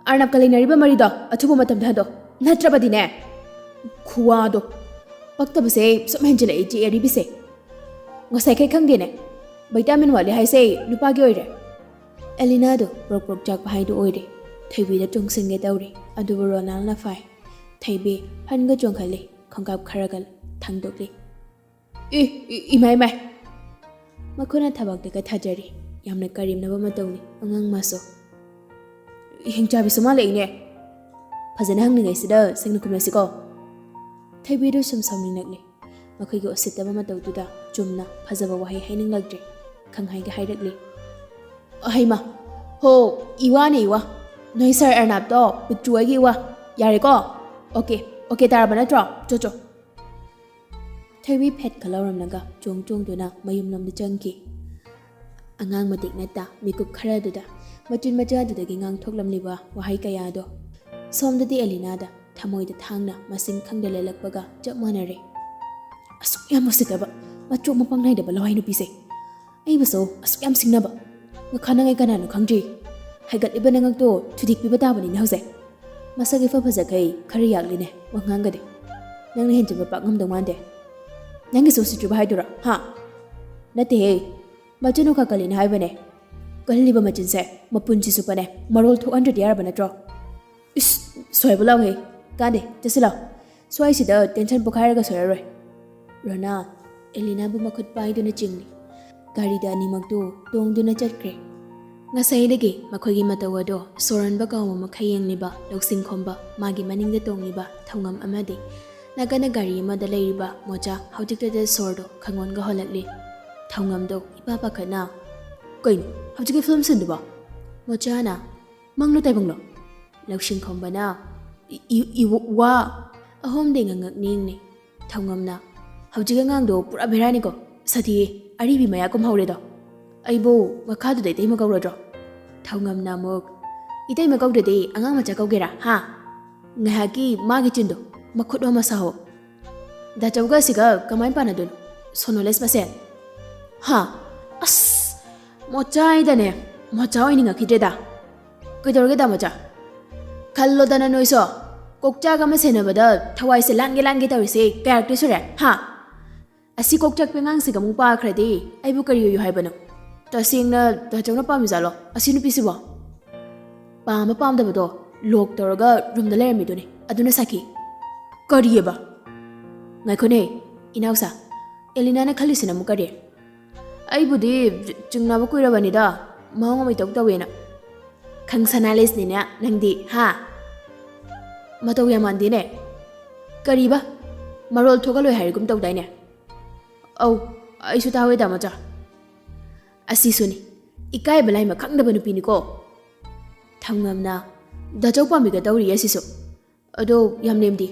ꯑꯔꯅꯕꯀ ꯂꯩꯅꯔꯤꯕ ꯃꯔꯤꯗꯣ ꯑꯊꯨꯕ ꯃꯇꯝꯗ ꯍꯟꯗꯣ꯫ ꯅꯠꯇ꯭ꯔꯕꯗꯤꯅꯦ, ꯈꯨꯋꯥꯗꯣ꯫ ꯄꯛꯇꯕꯁꯦ ꯁꯨꯝ ꯍꯦꯟꯖꯤꯜꯂꯛꯏ, ꯆꯦ ꯑꯔꯤꯕꯤꯁꯦ꯫ ꯉꯁꯥꯏꯈꯩ ꯈꯪꯗꯦꯅꯦ, ꯚꯤꯇꯥꯃꯤꯟ ꯋꯥꯠꯂꯤ ꯍꯥꯏꯁꯦ ꯅꯨꯄꯥꯒꯤ ꯑꯣꯏꯔꯦ꯫ ꯑꯦꯂꯤꯅꯥꯗꯣ ꯄ꯭ꯔꯣꯛ ꯄ꯭ꯔꯣꯛ ꯆꯥꯛꯄ ꯍꯥꯏꯗꯨ ꯑꯣꯏꯔꯦ꯫ ꯊꯣꯏꯕꯤꯗ ꯆꯣꯡꯁꯤꯟꯒꯦ ꯇꯧꯔꯤ, ꯑꯗꯨꯕꯨ ꯔꯣꯅꯥꯜꯅ ꯐꯥꯏ꯫ ꯊꯣꯏꯕꯤ ꯐꯟꯒ ꯆꯣꯡꯈꯠꯂꯤ, ꯈꯣꯡꯀꯥꯞ ꯈꯔꯒ ꯊꯥꯡꯗꯣꯛꯂꯤ꯫ ꯏ, ꯏ, ꯏꯃꯥꯏ, ꯏꯃꯥꯏ! ꯃꯈꯣꯏꯅ ꯊꯕꯛꯇꯒ ꯊꯥꯖꯔꯤ꯫ ꯌꯥꯝꯅ ꯀꯔꯦꯝꯅꯕ ꯃꯇꯧꯅꯤ ꯑꯉꯥꯡ ꯃꯥꯁꯨ꯫ ꯍꯤꯡꯆꯥꯕꯤꯁꯨ ꯃꯥꯜꯂꯛꯏꯅꯦ꯫ ꯐꯖꯅ ꯍꯪꯂꯤꯉꯩꯁꯤꯗ ꯁꯦꯡꯅ ꯈꯨꯝꯂꯁꯤꯀꯣ꯫ ꯊꯣꯏꯕꯤꯗꯨ ꯁꯨꯝ ꯁꯥꯎꯅꯤꯡꯂꯛꯂꯤ꯫ ꯃꯈꯣꯏꯒꯤ ꯎꯁꯤꯠꯇꯕ ꯃꯇꯧꯗꯨꯗ ꯆꯨꯝꯅ ꯐꯖꯕ ꯋꯥꯍꯩ ꯍꯥꯏꯅꯤꯡꯂꯛꯇ꯭ꯔꯦ꯫ ꯈꯪꯍꯥꯏꯒ ꯍꯥꯏꯔꯛꯂꯤ꯫ ꯑꯍꯩꯃ! ꯍꯣ, ꯏꯋꯥꯅꯦ ꯏꯋꯥ꯫ ꯅꯣꯏ ꯁꯥꯔ ꯑꯔꯅꯥꯞꯇꯣ ꯄꯤꯛꯇ꯭ꯔꯨ ꯍꯣꯏꯒꯤ ꯏꯋꯥ꯫ ꯌꯥꯔꯦꯀꯣ? ꯑꯣꯀꯦ, ꯑꯣꯀꯦ ꯇꯥꯔꯕ ꯅꯠꯇ꯭ꯔꯣ? ꯆꯣ, ꯆꯣ꯫ ꯊꯣꯏꯕꯤ ꯐꯦꯠ ꯈꯜꯍꯧꯔꯝꯂꯒ ꯆꯣꯡ ꯆꯣꯡꯗꯨꯅ ꯃꯌꯨꯝꯂꯣꯝꯗ ꯆꯪꯈꯤ꯫ ꯑꯉꯥꯡ ꯃꯇꯤꯛ ꯅꯠꯇ ꯃꯤꯀꯨꯞ ꯈꯔꯗꯨꯗ ꯃꯆꯤꯟ ꯃꯆꯥꯗꯨꯗꯒꯤ ꯉꯥꯡꯊꯣꯛꯂꯝꯂꯤꯕ ꯋꯥꯍꯩ ꯀꯌꯥꯗꯣ꯫ ꯁꯣꯝꯗꯗꯤ ꯑꯦꯂꯤꯅꯥꯗ ꯊꯃꯣꯏꯗ ꯊꯥꯡꯅ ꯃꯁꯤꯡ ꯈꯪꯗ ꯂꯦꯜꯂꯛꯄꯒ ꯆꯞ ꯃꯥꯟꯅꯔꯦ꯫ ꯑꯁꯨꯛ ꯌꯥꯝ ꯎꯁꯤꯠꯇꯕ, ꯃꯆꯣꯛ ꯃꯄꯥꯡ ꯅꯥꯏꯗꯕ ꯂꯋꯥꯏ ꯅꯨꯄꯤꯁꯦ꯫ ꯑꯩꯕꯨꯁꯨ ꯑꯁꯨꯛ ꯌꯥꯝ ꯁꯤꯡꯅꯕ꯫ ꯉꯈꯥ ꯅꯪ ꯑꯩ ꯀꯅꯥꯅꯣ ꯈꯪꯗ꯭ꯔꯤ꯫ ꯍꯥꯏꯒꯠꯂꯤꯕ ꯅꯉꯛꯇꯣ ꯊꯨꯗꯦꯛꯄꯤꯕ ꯇꯥꯕꯅꯤꯅꯦ ꯍꯧꯖꯤꯛ꯫ ꯃꯁꯛ ꯏꯐ ꯐꯖꯈꯩ ꯈꯔ ꯌꯥꯛꯂꯤꯅꯦ ꯋꯥꯉꯥꯡꯒꯗꯤ꯫ ꯅꯪꯅ ꯍꯦꯟꯖꯤꯟꯕ ꯄꯥꯛ ꯉꯝꯗꯧ ꯃꯥꯟꯗꯦ꯫ ꯅꯪꯒꯤꯁꯨ ꯎꯁꯤꯠꯇ꯭ꯔꯤꯕ ꯍꯥꯏꯗꯨꯔꯣ? ꯍꯥ? ꯅꯠꯇꯦꯍꯦ꯫ ꯃꯆꯤꯟ ꯈꯔ ꯀꯜꯂꯤꯅꯦ ꯍꯥꯏꯕꯅꯦ꯫ ꯀꯜꯂꯤꯕ ꯃꯆꯤꯟꯁꯦ ꯃꯄꯨꯟꯁꯤ ꯆꯨꯞꯄꯅꯦ ꯃꯔꯣꯜ ꯊꯣꯛꯍꯟꯗ꯭ꯔꯗꯤ ꯌꯥꯔꯕ ꯅꯠꯇ꯭ꯔꯣ? ꯏꯁ, ꯁꯣꯏꯕ ꯂꯥꯎꯍꯦ꯫ ꯀꯥꯟꯗꯦ, ꯆꯠꯁꯤ ꯂꯥꯎ꯫ ꯁ꯭ꯋꯥꯏꯁꯤꯗ ꯇꯦꯟꯁꯟ ꯄꯣꯈꯥꯏꯔꯒ ꯁꯣꯏꯔꯔꯣꯏ꯫ ꯔꯣꯅꯥ, ꯑꯦꯂꯤꯅꯥꯕꯨ ꯃꯈꯨꯠ ꯄꯥꯏꯗꯨꯅ ꯆꯤꯡꯂꯤ꯫ ꯒꯥꯔꯤꯗ ꯑꯅꯤꯃꯛꯇꯨ ꯇꯣꯡꯗꯨꯅ ꯆꯠꯈ꯭ꯔꯦ꯫ ꯉꯁꯥꯏꯗꯒꯤ ꯃꯈꯣꯏꯒꯤ ꯃꯇꯧ ꯑꯗꯣ ꯁꯣꯔ ꯍꯣꯟꯕ ꯀꯥꯎꯕ ꯃꯈꯩ ꯌꯦꯡꯂꯤꯕ ꯂꯧꯁꯤꯡ ꯈꯣꯝꯕ ꯃꯥꯒꯤ ꯃꯅꯤꯡꯗ ꯇꯣꯡꯂꯤꯕ ꯊꯧꯉꯝ ꯑꯃꯗꯤ ꯅꯥꯀꯟꯗ ꯒꯥꯔꯤ ꯑꯃꯗ ꯂꯩꯔꯤꯕ ꯃꯣꯆꯥ ꯍꯧꯖꯤꯛꯇꯗ ꯁꯣꯔꯗꯣ ꯈꯪꯍꯣꯟꯒ ꯍꯣꯜꯂꯛꯂꯤ꯫ ꯊꯧꯉꯝꯗꯣ ꯏꯄꯥ ꯄꯥꯈꯠꯅ, "ꯀꯩꯅꯣ ꯍꯧꯖꯤꯛꯀꯤ ꯐꯤꯂꯝ ꯁꯤꯟꯗꯨꯕꯣ?" ꯃꯣꯆꯥꯅ, "ꯃꯪꯂꯣ ꯇꯥꯏꯕꯪꯂꯣ?" ꯂꯧꯁꯤꯡ ꯈꯣꯝꯕꯅ, "ꯏ-, ꯏ-, ꯏ-, ꯋꯥ!" ꯑꯍꯨꯝꯗꯤ ꯉꯉꯛ ꯅꯤꯡꯅꯤ꯫ ꯊꯧꯉꯝꯅ, "ꯍꯧꯖꯤꯛ ꯑꯉꯥꯡꯗꯣ ꯄꯨꯔꯥ ꯕꯦꯔꯥꯅꯤꯀꯣ꯫ ꯁꯥꯊꯤꯌꯦ, ꯑꯔꯤꯕꯤ ꯃꯌꯥ ꯀꯨꯝꯍꯧꯔꯦꯗꯣ꯫ ꯑꯩꯕꯨ ꯃꯈꯥꯗꯨꯗ ꯏꯇꯩꯃ ꯀꯧꯔꯗ꯭ꯔꯣ? ꯊꯧꯉꯝꯅ ꯑꯃꯨꯛ, "ꯏꯇꯩꯃ ꯀꯧꯗ꯭ꯔꯗꯤ ꯑꯉꯥꯡ ꯃꯆꯥ ꯀꯧꯒꯦꯔꯥ, ꯍꯥ? ꯉꯥꯏꯍꯥꯛꯀꯤ ꯃꯥꯒꯤ ꯆꯤꯟꯗꯣ ꯃꯈꯨꯠ ꯍꯣꯝꯃ ꯁꯥꯍꯣ꯫ ꯗꯥꯆꯧꯒ ꯑꯁꯤꯒ ꯀꯃꯥꯏꯅ ꯄꯥꯟꯅꯗꯣꯏꯅꯣ? ꯁꯣꯅꯣꯂꯦꯁ ꯃꯁꯦꯟ꯫ ꯍꯥ? ꯑꯁ, ꯃꯣꯆꯥ ꯑꯩꯗꯅꯦ, ꯃꯣꯆꯥ ꯑꯣꯏꯅꯤꯡꯉꯛꯈꯤꯗ꯭ꯔꯦꯗ꯫ ꯀꯩꯗꯧꯔꯒꯦ ꯗꯥ ꯃꯣꯆꯥ? ꯈꯜꯂꯣꯗꯅ ꯅꯣꯏꯁꯨ꯫ ꯀꯣꯛꯆꯥꯛ ꯑꯃ ꯁꯦꯟꯅꯕꯗ ꯊꯋꯥꯏꯁꯦ ꯂꯥꯟꯒꯦ ꯂꯥꯟꯒꯦ ꯇꯧꯔꯤꯁꯦ ꯀꯌꯥꯔꯛꯇꯤ ꯁꯨꯔꯦ, ꯍꯥ? ꯑꯁꯤ ꯀꯣꯛꯆꯥꯛꯄꯤ ꯑꯉꯥꯡꯁꯤꯒ ꯑꯃꯨꯛ ꯄꯥꯈ꯭ꯔꯗꯤ ꯑꯩꯕꯨ ꯀꯔꯤ ꯑꯣꯏꯌꯨ ꯍꯥꯏꯕꯅꯣ? ꯇꯁꯦꯡꯅ ꯗꯥꯆꯧꯅ ꯄꯥꯝꯃꯤꯖꯥꯠꯂꯣ ꯑꯁꯤ ꯅꯨꯄꯤꯁꯤꯕꯣ? ꯄꯥꯝꯕ ꯄꯥꯝꯗꯕꯗꯣ ꯂꯣꯛ ꯇꯧꯔꯒ ꯔꯨꯝꯗ ꯂꯩꯔꯝꯃꯤꯗꯨꯅꯤ, ꯑꯗꯨꯅ ꯁꯥꯈꯤ꯫ ꯀꯔꯤꯑꯕ? ꯉꯥꯏꯈꯣꯅꯦ, ꯏꯅꯥꯎꯁꯥ, ꯑꯦꯂꯤꯅꯥꯅ ꯈꯜꯂꯤꯁꯤꯅ ꯑꯃꯨꯛ ꯀꯔꯤ? ꯑꯩꯕꯨꯗꯤ ꯆꯤꯡꯅꯕ ꯀꯨꯏꯔꯕꯅꯤꯗ, ꯃꯑꯣꯡ ꯑꯃ ꯏꯇꯧ ꯇꯧꯋꯦꯅ꯫ ꯈꯪꯁꯅꯥ ꯂꯩꯁꯤꯅꯤꯅꯦ ꯅꯪꯗꯤ, ꯍꯥ? ꯃꯇꯧ ꯌꯥꯝ ꯃꯥꯟꯗꯦꯅꯦ꯫ ꯀꯔꯤꯕ? ꯃꯔꯣꯜ ꯊꯣꯛꯍꯜꯂꯣꯏ ꯍꯥꯏꯔꯒꯨꯝ ꯇꯧꯗꯥꯏꯅꯦ? ꯑꯧ, ꯑꯩꯁꯨ ꯇꯥꯍꯧꯋꯦ ꯗꯥ ꯃꯣꯆꯥ꯫ ꯑꯁꯤꯁꯨꯅꯤ, ꯏꯀꯥꯏꯕ ꯂꯥꯏꯃ ꯈꯪꯗꯕ ꯅꯨꯄꯤꯅꯤꯀꯣ꯫ ꯊꯧꯉꯝꯅ, ꯗꯥꯆꯧ ꯄꯥꯝꯕꯤꯒ ꯇꯧꯔꯤ ꯑꯁꯤꯁꯨ꯫ ꯑꯗꯣ ꯌꯥꯝ ꯂꯦꯝꯗꯤ,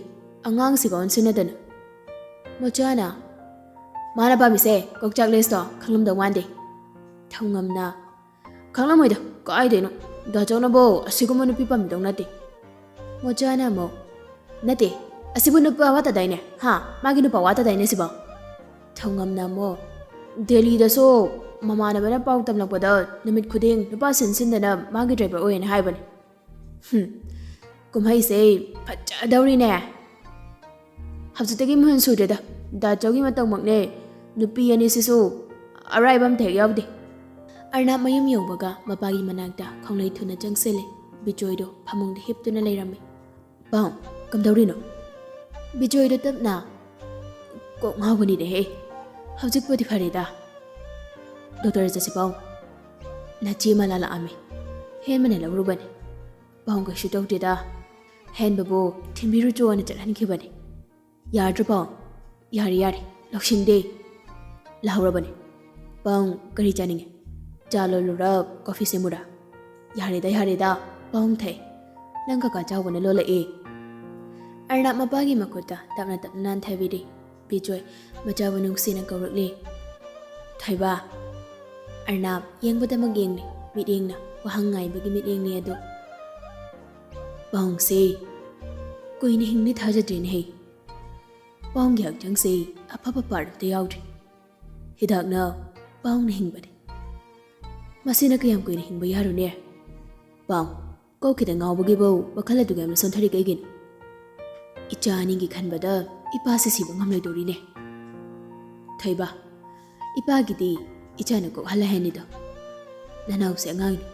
ꯑꯉꯥꯡꯁꯤꯒ ꯑꯣꯟꯁꯤꯟꯅꯗꯅ꯫ ꯃꯣꯆꯥꯅ, ꯃꯥꯅ ꯄꯥꯝꯃꯤꯁꯦ ꯀꯣꯛꯆꯥꯛ ꯂꯦꯁꯇꯣ ꯈꯪꯂꯝꯗꯧ ꯃꯥꯟꯗꯦ꯫ ꯊꯧꯉꯝꯅ, ꯈꯪꯂꯝꯃꯣꯏꯗ, ꯀꯥꯏꯗꯩꯅꯣ? ꯗꯥꯆꯧꯅꯕꯣ ꯑꯁꯤꯒꯨꯝꯕ ꯅꯨꯄꯤ ꯄꯥꯝꯕꯤꯗꯧ ꯅꯠꯇꯦ꯫ ꯃꯣꯆꯥꯅ ꯑꯃꯨꯛ, ꯅꯠꯇꯦ, ꯑꯁꯤꯕꯨ ꯅꯨꯄꯥ ꯋꯥꯠꯇꯗꯥꯏꯅꯦ? ꯍꯥ? ꯃꯥꯒꯤ ꯅꯨꯄꯥ ꯋꯥꯠꯇꯗꯥꯏꯅꯦ ꯁꯤꯕꯣ? ꯊꯧꯉꯝꯅ ꯑꯃꯨꯛ, ꯗꯦꯜꯂꯤꯗꯁꯨ ꯃꯃꯥꯟꯅꯕꯅ ꯄꯥꯎ ꯇꯝꯂꯛꯄꯗ ꯅꯨꯃꯤꯠ ꯈꯨꯗꯤꯡ ꯅꯨꯄꯥ ꯁꯤꯟ ꯁꯤꯟꯗꯅ ꯃꯥꯒꯤ ꯗ꯭ꯔꯥꯏꯚꯔ ꯑꯣꯏꯌꯦꯅ ꯍꯥꯏꯕꯅꯦ꯫ ꯍꯨꯝ, ꯀꯨꯝꯍꯩꯁꯦ ꯐꯖꯗꯧꯔꯤꯅꯦ꯫ ꯍꯧꯖꯤꯛꯇꯒꯤ ꯃꯤꯍꯨꯟ ꯁꯨꯗ꯭ꯔꯦꯗ, ꯗꯥꯆꯧꯒꯤ ꯃꯇꯧꯃꯛꯅꯦ꯫ ꯅꯨꯄꯤ ꯑꯅꯤꯁꯤꯁꯨ ꯑꯔꯥꯏꯕ ꯑꯝꯇ ꯍꯦꯛ ꯌꯥꯎꯗꯦ꯫ ꯑꯔꯅꯥꯞ ꯃꯌꯨꯝ ꯌꯧꯕꯒ ꯃꯄꯥꯒꯤ ꯃꯅꯥꯛꯇ ꯈꯣꯡꯂꯩ ꯊꯨꯅ ꯆꯪꯁꯤꯜꯂꯦ꯫ ꯕꯤꯖꯣꯏꯗꯣ ꯐꯃꯨꯡꯗ ꯍꯤꯞꯇꯨꯅ ꯂꯩꯔꯝꯃꯤ꯫ ꯄꯥꯎ, ꯀꯝꯗꯧꯔꯤꯅꯣ? ꯕꯤꯖꯣꯏꯗꯣ ꯇꯞꯅ, ꯀꯣꯛ ꯉꯥꯎꯕꯅꯤꯅꯦꯍꯦ꯫ ꯍꯧꯖꯤꯛꯄꯨꯗꯤ ꯐꯔꯦꯗ꯫ ꯗꯣꯛꯇꯔ ꯆꯠꯁꯤ ꯄꯥꯎ꯫ ꯅꯆꯦ ꯃꯂꯥ ꯂꯥꯛꯑꯝꯃꯤ꯫ ꯍꯦꯟꯕꯅ ꯂꯧꯔꯨꯕꯅꯤ꯫ ꯄꯥꯎ ꯀꯩꯁꯨ ꯇꯧꯗꯦꯗ꯫ ꯍꯦꯟꯕꯕꯨ ꯊꯤꯟꯕꯤꯔꯨꯆꯣꯅ ꯆꯠꯍꯟꯈꯤꯕꯅꯤ꯫ ꯌꯥꯔꯗ꯭ꯔꯣ ꯄꯥꯎ? ꯌꯥꯔꯦ, ꯌꯥꯔꯦ꯫ ꯂꯧꯁꯤꯟꯗꯦ꯫ ꯂꯥꯎꯔꯕꯅꯤ꯫ ꯄꯥꯎ ꯀꯔꯤ ꯆꯥꯅꯤꯡꯉꯤ? ꯆꯥ ꯂꯣꯜꯂꯨꯔꯥ, ꯀꯣꯐꯤ ꯁꯦꯝꯃꯨꯔꯥ? ꯌꯥꯔꯦꯗ, ꯌꯥꯔꯦꯗ꯫ ꯄꯥꯎ ꯊꯛꯑꯦ꯫ ꯅꯪ ꯀꯀꯥ ꯆꯥꯎꯕꯅ ꯂꯣꯜꯂꯛꯑꯦ꯫ ꯑꯔꯅꯥꯞ ꯃꯄꯥꯒꯤ ꯃꯈꯨꯠꯇ ꯇꯞꯅ ꯇꯞꯅ ꯅꯥꯟꯊꯕꯤꯔꯤ꯫ ꯕꯤꯖꯣꯏ ꯃꯆꯥꯕꯨ ꯅꯨꯡꯁꯤꯅ ꯀꯧꯔꯛꯂꯤ꯫ ꯊꯣꯏꯕ꯫ ꯑꯔꯅꯥꯕ ꯌꯦꯡꯕꯗꯃꯛ ꯌꯦꯡꯂꯤ꯫ ꯃꯤꯠꯌꯦꯡꯅ ꯋꯥꯍꯪ ꯉꯥꯏꯕꯒꯤ ꯃꯤꯠꯌꯦꯡꯅꯤ ꯑꯗꯨ꯫ ꯄꯥꯎꯁꯦ ꯀꯨꯏꯅ ꯍꯤꯡꯅꯤ ꯊꯥꯖꯗ꯭ꯔꯦꯅꯦꯍꯦ꯫ ꯄꯥꯎꯒꯤ ꯍꯛꯆꯥꯡꯁꯦ ꯑꯐꯕ ꯄꯥꯔꯠ ꯑꯝꯇ ꯌꯥꯎꯗ꯭ꯔꯤ꯫ ꯍꯤꯗꯥꯛꯅ ꯄꯥꯎꯅ ꯍꯤꯡꯕꯅꯤ꯫ ꯃꯁꯤꯅ ꯀꯌꯥꯝ ꯀꯨꯏꯅ ꯍꯤꯡꯕ ꯌꯥꯔꯨꯅꯦ? ꯄꯥꯎ ꯀꯣꯛ ꯈꯤꯇꯪ ꯉꯥꯎꯕꯒꯤꯕꯨ ꯋꯥꯈꯜ ꯑꯗꯨꯒ ꯌꯥꯝꯅ ꯁꯣꯟꯊꯔꯤ ꯀꯩꯒꯤꯅꯣ? ꯏꯆꯥ ꯑꯅꯤꯒꯤ ꯈꯟꯕꯗ ꯏꯄꯥꯁꯤ ꯁꯤꯕ ꯉꯝꯂꯣꯏꯗꯧꯔꯤꯅꯦ꯫ ꯊꯣꯏꯕ, ꯏꯄꯥꯒꯤꯗꯤ ꯏꯆꯥꯅ ꯀꯣꯛꯍꯜꯂꯦ ꯍꯥꯏꯅꯤꯗꯣ꯫ ꯅꯅꯥꯎꯁꯦ ꯑꯉꯥꯡꯅꯤ꯫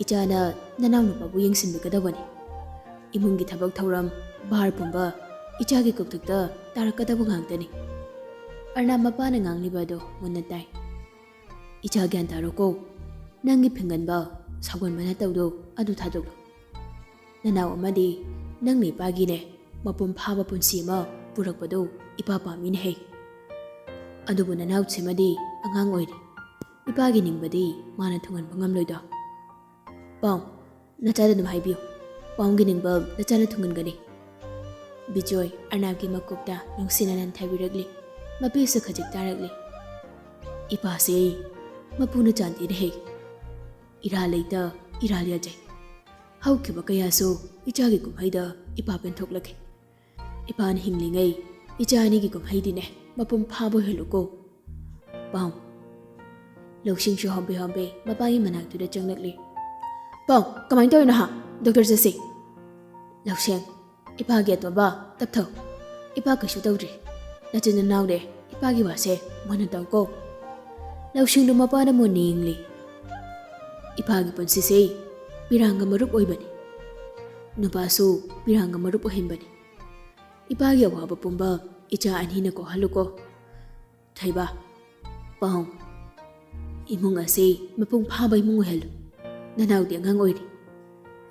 ꯏꯆꯥꯅ ꯅꯅꯥꯎ ꯅꯨꯄꯥꯕꯨ ꯌꯦꯡꯁꯤꯟꯕꯤꯒꯗꯕꯅꯤ꯫ ꯏꯃꯨꯡꯒꯤ ꯊꯕꯛ ꯊꯧꯔꯝ, ꯚꯥꯔ ꯄꯨꯝꯕ ꯏꯆꯥꯒꯤ ꯀꯣꯛꯊꯛꯇ ꯇꯥꯔꯛꯀꯗꯕ ꯉꯥꯛꯇꯅꯤ꯫ ꯑꯔꯅꯥꯕ ꯃꯄꯥꯅ ꯉꯥꯡꯂꯤꯕ ꯑꯗꯣ ꯃꯨꯟꯅ ꯇꯥꯏ꯫ ꯏꯆꯥ ꯒ꯭ꯌꯥꯟ ꯇꯥꯔꯣꯀꯣ꯫ ꯅꯪꯒꯤ ꯐꯤꯡꯒꯟꯕ, ꯁꯥꯎꯒꯟꯕ ꯅꯇꯧꯗꯣ ꯑꯗꯨ ꯊꯥꯗꯣꯛꯂꯣ꯫ ꯅꯅꯥꯎ ꯑꯃꯗꯤ ꯅꯪꯅ ꯏꯄꯥꯒꯤꯅꯦ ꯃꯄꯨꯡ ꯐꯥꯕ ꯄꯨꯟꯁꯤ ꯑꯃ ꯄꯨꯔꯛꯄꯗꯨ ꯏꯄꯥ ꯄꯥꯝꯃꯤꯅꯦꯍꯦ꯫ ꯑꯗꯨꯕꯨ ꯅꯅꯥꯎꯁꯤꯃꯗꯤ ꯑꯉꯥꯡ ꯑꯣꯏꯔꯤ꯫ ꯏꯄꯥꯒꯤ ꯅꯤꯡꯕꯗꯤ ꯃꯥꯅ ꯊꯨꯡꯍꯟꯕ ꯉꯝꯂꯣꯏꯗꯣ꯫ ꯄꯥꯎ, ꯅꯆꯥꯗ ꯑꯗꯨꯝ ꯍꯥꯏꯕꯤꯌꯨ꯫ ꯄꯥꯎꯒꯤ ꯅꯤꯡꯕ ꯅꯆꯥꯅ ꯊꯨꯡꯍꯟꯒꯅꯤ꯫ ꯕꯤꯖꯣꯏ ꯑꯔꯅꯥꯕꯀꯤ ꯃꯀꯣꯛꯇ ꯅꯨꯡꯁꯤꯅ ꯅꯟꯊꯕꯤꯔꯛꯂꯤ꯫ ꯃꯄꯤꯁꯨ ꯈꯖꯤꯛ ꯇꯥꯔꯛꯂꯤ꯫ ꯏꯄꯥꯁꯦ ꯃꯄꯨꯅ ꯆꯥꯟꯗꯦꯅꯦꯍꯦ꯫ ꯏꯔꯥꯜ ꯂꯩꯇ ꯏꯔꯥꯜ ꯌꯥꯖꯩ꯫ ꯍꯧꯈꯤꯕ ꯀꯌꯥꯁꯨ ꯏꯆꯥꯒꯤ ꯀꯨꯝꯍꯩꯗ ꯏꯄꯥ ꯄꯦꯟꯊꯣꯛꯂꯒꯦ꯫ ꯏꯄꯥꯅ ꯍꯤꯡꯂꯤꯉꯩ ꯏꯆꯥ ꯑꯅꯤꯒꯤ ꯀꯨꯝꯍꯩꯗꯤꯅꯦ ꯃꯄꯨꯡ ꯐꯥꯕ ꯑꯣꯏꯍꯜꯂꯨꯀꯣ꯫ ꯄꯥꯎ꯫ ꯂꯧꯁꯤꯡꯁꯨ ꯍꯣꯝꯕꯦ ꯍꯣꯝꯕꯦ ꯃꯄꯥꯒꯤ ꯃꯅꯥꯛꯇꯨꯗ ꯆꯪꯂꯛꯂꯤ꯫ ꯄꯥꯎ, ꯀꯃꯥꯏꯅ ꯇꯧꯔꯤꯅꯣ ꯍꯥ? ꯗꯣꯛꯇꯔ ꯆꯠꯁꯤ꯫ ꯂꯧꯁꯤꯡ, ꯏꯄꯥꯒꯤ ꯑꯇꯣꯝꯕ, ꯇꯞꯊꯧ꯫ ꯏꯄꯥ ꯀꯩꯁꯨ ꯇꯧꯗ꯭ꯔꯤ꯫ ꯅꯆꯤꯟ ꯅꯅꯥꯎꯅꯦ, ꯏꯄꯥꯒꯤ ꯋꯥꯁꯦ ꯃꯨꯟꯅ ꯇꯧꯀꯣ꯫ ꯂꯧꯁꯤꯡꯗꯨ ꯃꯄꯥꯅ ꯃꯨꯟꯅ ꯌꯦꯡꯂꯤ꯫ ꯏꯄꯥꯒꯤ ꯄꯨꯟꯁꯤꯁꯦ ꯄꯤꯔꯥꯡꯒ ꯃꯔꯨꯞ ꯑꯣꯏꯕꯅꯤ꯫ ꯅꯨꯄꯥꯁꯨ ꯄꯤꯔꯥꯡꯒ ꯃꯔꯨꯞ ꯑꯣꯏꯍꯟꯕꯅꯤ꯫ ꯏꯄꯥꯒꯤ ꯑꯋꯥꯕ ꯄꯨꯝꯕ ꯏꯆꯥ ꯑꯅꯤꯅ ꯀꯣꯛꯍꯜꯂꯨꯀꯣ꯫ ꯊꯣꯏꯕ, ꯄꯥꯎ, ꯏꯃꯨꯡ ꯑꯁꯤ ꯃꯄꯨꯡ ꯐꯥꯕ ꯏꯃꯨꯡ ꯑꯣꯏꯍꯜꯂꯨ꯫ ꯅꯅꯥꯎꯗꯤ ꯑꯉꯥꯡ ꯑꯣꯏꯔꯤ꯫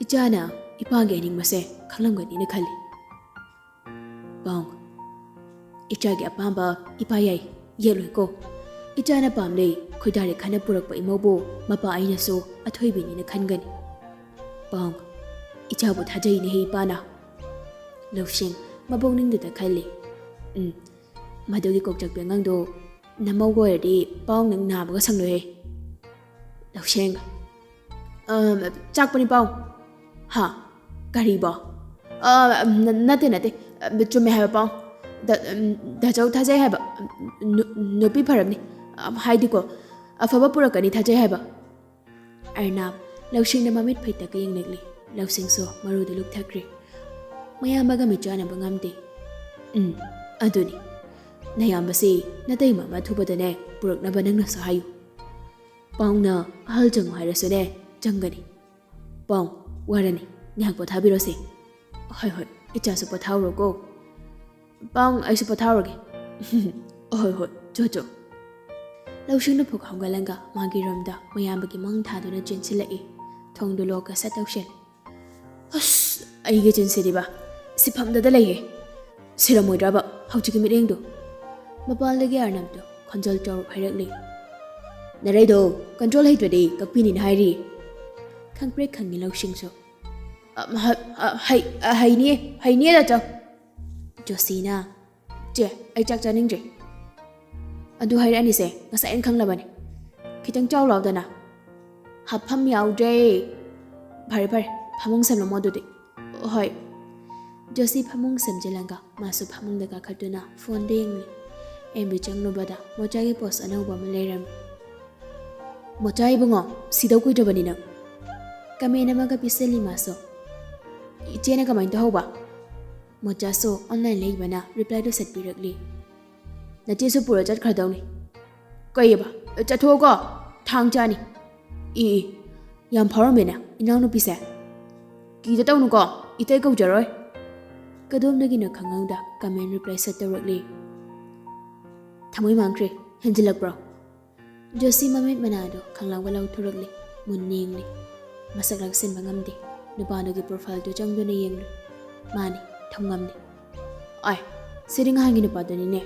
ꯏꯆꯥꯅ ꯏꯄꯥꯒꯤ ꯑꯅꯤꯡꯕꯁꯦ ꯈꯪꯂꯝꯒꯅꯤꯅ ꯈꯜꯂꯤ꯫ ꯄꯥꯎ, ꯏꯆꯥꯒꯤ ꯑꯄꯥꯝꯕ ꯏꯄꯥ ꯌꯥꯏ, ꯌꯦꯠꯂꯣꯏꯀꯣ꯫ ꯏꯆꯥꯅ ꯄꯥꯝꯂꯦ ꯈꯣꯏꯗꯥꯔꯦ ꯈꯟꯅ ꯄꯨꯔꯛꯄ ꯏꯃꯧꯕꯨ ꯃꯄꯥ ꯑꯩꯅꯁꯨ ꯑꯊꯣꯏꯕꯤꯅꯤꯅ ꯈꯟꯒꯅꯤ꯫ ꯄꯥꯎ, ꯏꯆꯥꯕꯨ ꯊꯥꯖꯩꯅꯦꯍꯦ ꯏꯄꯥꯅ꯫ ꯂꯧꯁꯤꯡ ꯃꯄꯨꯛꯅꯤꯡꯗꯨꯗ ꯈꯜꯂꯤ꯫ ꯎꯝ, ꯃꯗꯨꯒꯤ ꯀꯣꯛꯆꯛꯄꯤ ꯑꯉꯥꯡꯗꯣ ꯅꯃꯧꯒ ꯑꯣꯏꯔꯗꯤ ꯄꯥꯎ ꯅꯪ ꯅꯥꯕꯒ ꯁꯪꯂꯣꯏꯍꯦ꯫ ꯂꯧꯁꯦꯡ꯫ "ꯑ, ꯆꯥꯛꯄꯅꯤ ꯄꯥꯎ"꯫ "ꯍꯥ? ꯀꯔꯤꯕꯣ?" "ꯑ, ꯅ-, ꯅꯠꯇꯦ, ꯅꯠꯇꯦ꯫ ꯑ, ꯆꯨꯝꯃꯦ ꯍꯥꯏꯕ ꯄꯥꯎ꯫ ꯗ-, ꯎꯝ, ꯗꯥꯆꯧ ꯊꯥꯖꯩ ꯍꯥꯏꯕ꯫ ꯅꯨ-, ꯅꯨꯄꯤ ꯐꯔꯝꯅꯤ꯫ ꯑ, ꯍꯥꯏꯗꯤꯀꯣ, ꯑꯐꯕ ꯄꯨꯔꯛꯀꯅꯤ ꯊꯥꯖꯩ ꯍꯥꯏꯕ"꯫ ꯑꯔꯅꯥꯕ ꯂꯧꯁꯤꯡꯅ ꯃꯃꯤꯠ ꯐꯩꯇꯛꯀ ꯌꯦꯡꯂꯛꯂꯤ꯫ ꯂꯧꯁꯤꯡꯁꯨ ꯃꯔꯨꯗꯨ ꯂꯨꯞꯊꯈ꯭ꯔꯦ꯫ ꯃꯌꯥꯝꯕꯒ ꯃꯤꯆꯥꯟꯅꯕ ꯉꯝꯗꯦ꯫ "ꯎꯝ, ꯑꯗꯨꯅꯤ꯫ ꯅꯌꯥꯝꯕꯁꯤ ꯅꯇꯩꯃ ꯑꯃ ꯊꯨꯕꯗꯅꯦ ꯄꯨꯔꯛꯅꯕ ꯅꯪꯅꯁꯨ ꯍꯥꯏꯌꯨ꯫ ꯄꯥꯎꯅ ꯑꯍꯜ ꯆꯪꯉꯨ ꯍꯥꯏꯔꯁꯨꯅꯦ ꯆꯪꯒꯅꯤ꯫ ꯄꯥꯎ, ꯋꯥꯔꯅꯤ, ꯉꯥꯏꯍꯥꯛ ꯄꯣꯊꯥꯕꯤꯔꯣꯁꯦ"꯫ "ꯍꯣꯏ, ꯍꯣꯏ, ꯏꯆꯥꯁꯨ ꯄꯣꯊꯥꯍꯧꯔꯣꯀꯣ"꯫ "ꯄꯥꯎ, ꯑꯩꯁꯨ ꯄꯣꯊꯥꯍꯧꯔꯒꯦ"꯫ "ꯍꯣꯏ, ꯍꯣꯏ, ꯆꯣ, ꯆꯣ"꯫ ꯂꯧꯁꯤꯡꯅ ꯐꯨꯛ ꯍꯧꯒꯠꯂꯒ ꯃꯥꯒꯤ ꯔꯨꯝꯗ ꯃꯌꯥꯝꯕꯒꯤ ꯃꯪ ꯊꯥꯗꯨꯅ ꯆꯦꯟꯁꯤꯜꯂꯛꯏ꯫ ꯊꯣꯡꯗꯨ ꯂꯣꯛꯀ ꯁꯠ ꯇꯧꯁꯤꯜꯂꯤ꯫ "ꯑꯁ, ꯑꯩꯒꯤ ꯆꯤꯟꯁꯤꯗꯤꯕ, ꯁꯤ ꯐꯝꯗꯗ ꯂꯩꯍꯦ꯫ ꯁꯤꯔꯝꯃꯣꯏꯗ꯭ꯔꯕ ꯍꯧꯖꯤꯛꯀꯤ ꯃꯤꯠꯌꯦꯡꯗꯣ?" ꯃꯄꯥꯟꯗꯒꯤ ꯑꯔꯅꯕꯇꯣ ꯈꯣꯟꯖꯦꯜ ꯆꯥꯎꯔꯞ ꯍꯥꯏꯔꯛꯂꯤ꯫ "ꯅꯔꯩꯗꯣ ꯀꯟꯇ꯭ꯔꯣꯜ ꯍꯩꯇ꯭ꯔꯗꯤ ꯀꯛꯄꯤꯅꯤꯅ ꯍꯥꯏꯔꯤ"꯫ ꯈꯪꯄ꯭ꯔꯦꯛ ꯈꯪꯉꯤ ꯂꯧꯁꯤꯡꯁꯨ꯫ "ꯑ, ꯍ-, ꯑ, ꯍꯩ-, ꯑ, ꯍꯩꯅꯤꯌꯦ, ꯍꯩꯅꯤꯌꯦ ꯗꯥꯆꯧ"꯫ ꯖꯣꯁꯤꯅ, "ꯆꯦ, ꯑꯩ ꯆꯥꯛ ꯆꯥꯅꯤꯡꯗ꯭ꯔꯦ"꯫ "ꯑꯗꯨ ꯍꯥꯏꯔꯛꯑꯅꯤꯁꯦ ꯉꯁꯥꯏꯅ ꯈꯪꯂꯕꯅꯤ꯫ ꯈꯤꯇꯪ ꯆꯥꯎ ꯂꯥꯎꯗꯅ"꯫ "ꯍꯥꯞꯐꯝ ꯌꯥꯎꯗ꯭ꯔꯦ"꯫ "ꯐꯔꯦ, ꯐꯔꯦ, ꯐꯃꯨꯡ ꯁꯦꯝꯂꯝꯃꯣ ꯑꯗꯨꯗꯤ"꯫ "ꯍꯣꯏ"꯫ ꯖꯣꯁꯤ ꯐꯃꯨꯡ ꯁꯦꯝꯖꯤꯜꯂꯒ ꯃꯥꯁꯨ ꯐꯃꯨꯡꯗ ꯀꯥꯈꯠꯇꯨꯅ ꯐꯣꯟꯗ ꯌꯦꯡꯂꯤ꯫ ꯑꯦꯝ ꯕꯤ ꯆꯪꯂꯨꯕꯗ ꯃꯣꯆꯥꯒꯤ ꯄꯣꯁ ꯑꯅꯧꯕ ꯑꯃ ꯂꯩꯔꯝꯃꯤ꯫ "ꯃꯣꯆꯥ ꯏꯕꯨꯡꯉꯣ, ꯁꯤꯗꯧ ꯀꯨꯏꯗ꯭ꯔꯕꯅꯤ ꯅꯪ"꯫ ꯀꯃꯦꯟ ꯑꯃꯒ ꯄꯤꯁꯜꯂꯤ ꯃꯥꯁꯨ꯫ "ꯏꯆꯦꯅ ꯀꯃꯥꯏꯅ ꯇꯧꯍꯧꯕ?" ꯃꯣꯆꯥꯁꯨ ꯑꯣꯟꯂꯥꯏꯟ ꯂꯩꯕꯅ ꯔꯤꯄ꯭ꯂꯥꯏꯗꯨ ꯁꯠ ꯄꯤꯔꯛꯂꯤ꯫ "ꯅꯆꯦꯁꯨ ꯄꯨꯔ ꯆꯠꯈ꯭ꯔꯗꯧꯅꯤ"꯫ "ꯀꯩꯑꯕ? ꯆꯠꯊꯣꯛꯑꯣꯀꯣ, ꯊꯥꯡ ꯆꯥꯅꯤ"꯫ "ꯏ, ꯏ, ꯌꯥꯝ ꯐꯥꯎꯔꯝꯃꯦꯅ ꯏꯅꯥꯎꯅꯨꯄꯤꯁꯦ"꯫ "ꯀꯤꯗ ꯇꯧꯅꯨꯀꯣ, ꯏꯇꯩ ꯀꯧꯖꯔꯣꯏ"꯫ ꯀꯗꯣꯝꯗꯒꯤꯅꯣ ꯈꯪꯍꯧꯗ ꯀꯃꯦꯟ ꯔꯤꯄ꯭ꯂꯥꯏ ꯁꯠ ꯇꯧꯔꯛꯂꯤ꯫ "ꯊꯃꯣꯏ ꯃꯥꯡꯈ꯭ꯔꯦ, ꯍꯦꯟꯖꯤꯜꯂꯛꯄ꯭ꯔꯣ"꯫ ꯖꯣꯁꯤ ꯃꯃꯤꯠ ꯃꯅꯥꯗꯣ ꯈꯪꯂꯥꯎꯒ ꯂꯥꯎꯊꯣꯔꯛꯂꯤ꯫ ꯃꯨꯟꯅ ꯌꯦꯡꯂꯤ꯫ ꯃꯁꯛ ꯂꯥꯛꯁꯤꯟꯕ ꯉꯝꯗꯦ꯫ ꯅꯨꯄꯥꯗꯨꯒꯤ ꯄ꯭ꯔꯣꯐꯥꯏꯜꯗꯨ ꯆꯪꯗꯨꯅ ꯌꯦꯡꯂꯤ꯫ ꯃꯥꯅꯤ, ꯊꯝꯉꯝꯅꯤ꯫ "ꯑꯥꯏ, ꯁꯤꯗꯤ ꯉꯍꯥꯟꯒꯤ ꯅꯨꯄꯥꯗꯨꯅꯤꯅꯦ"꯫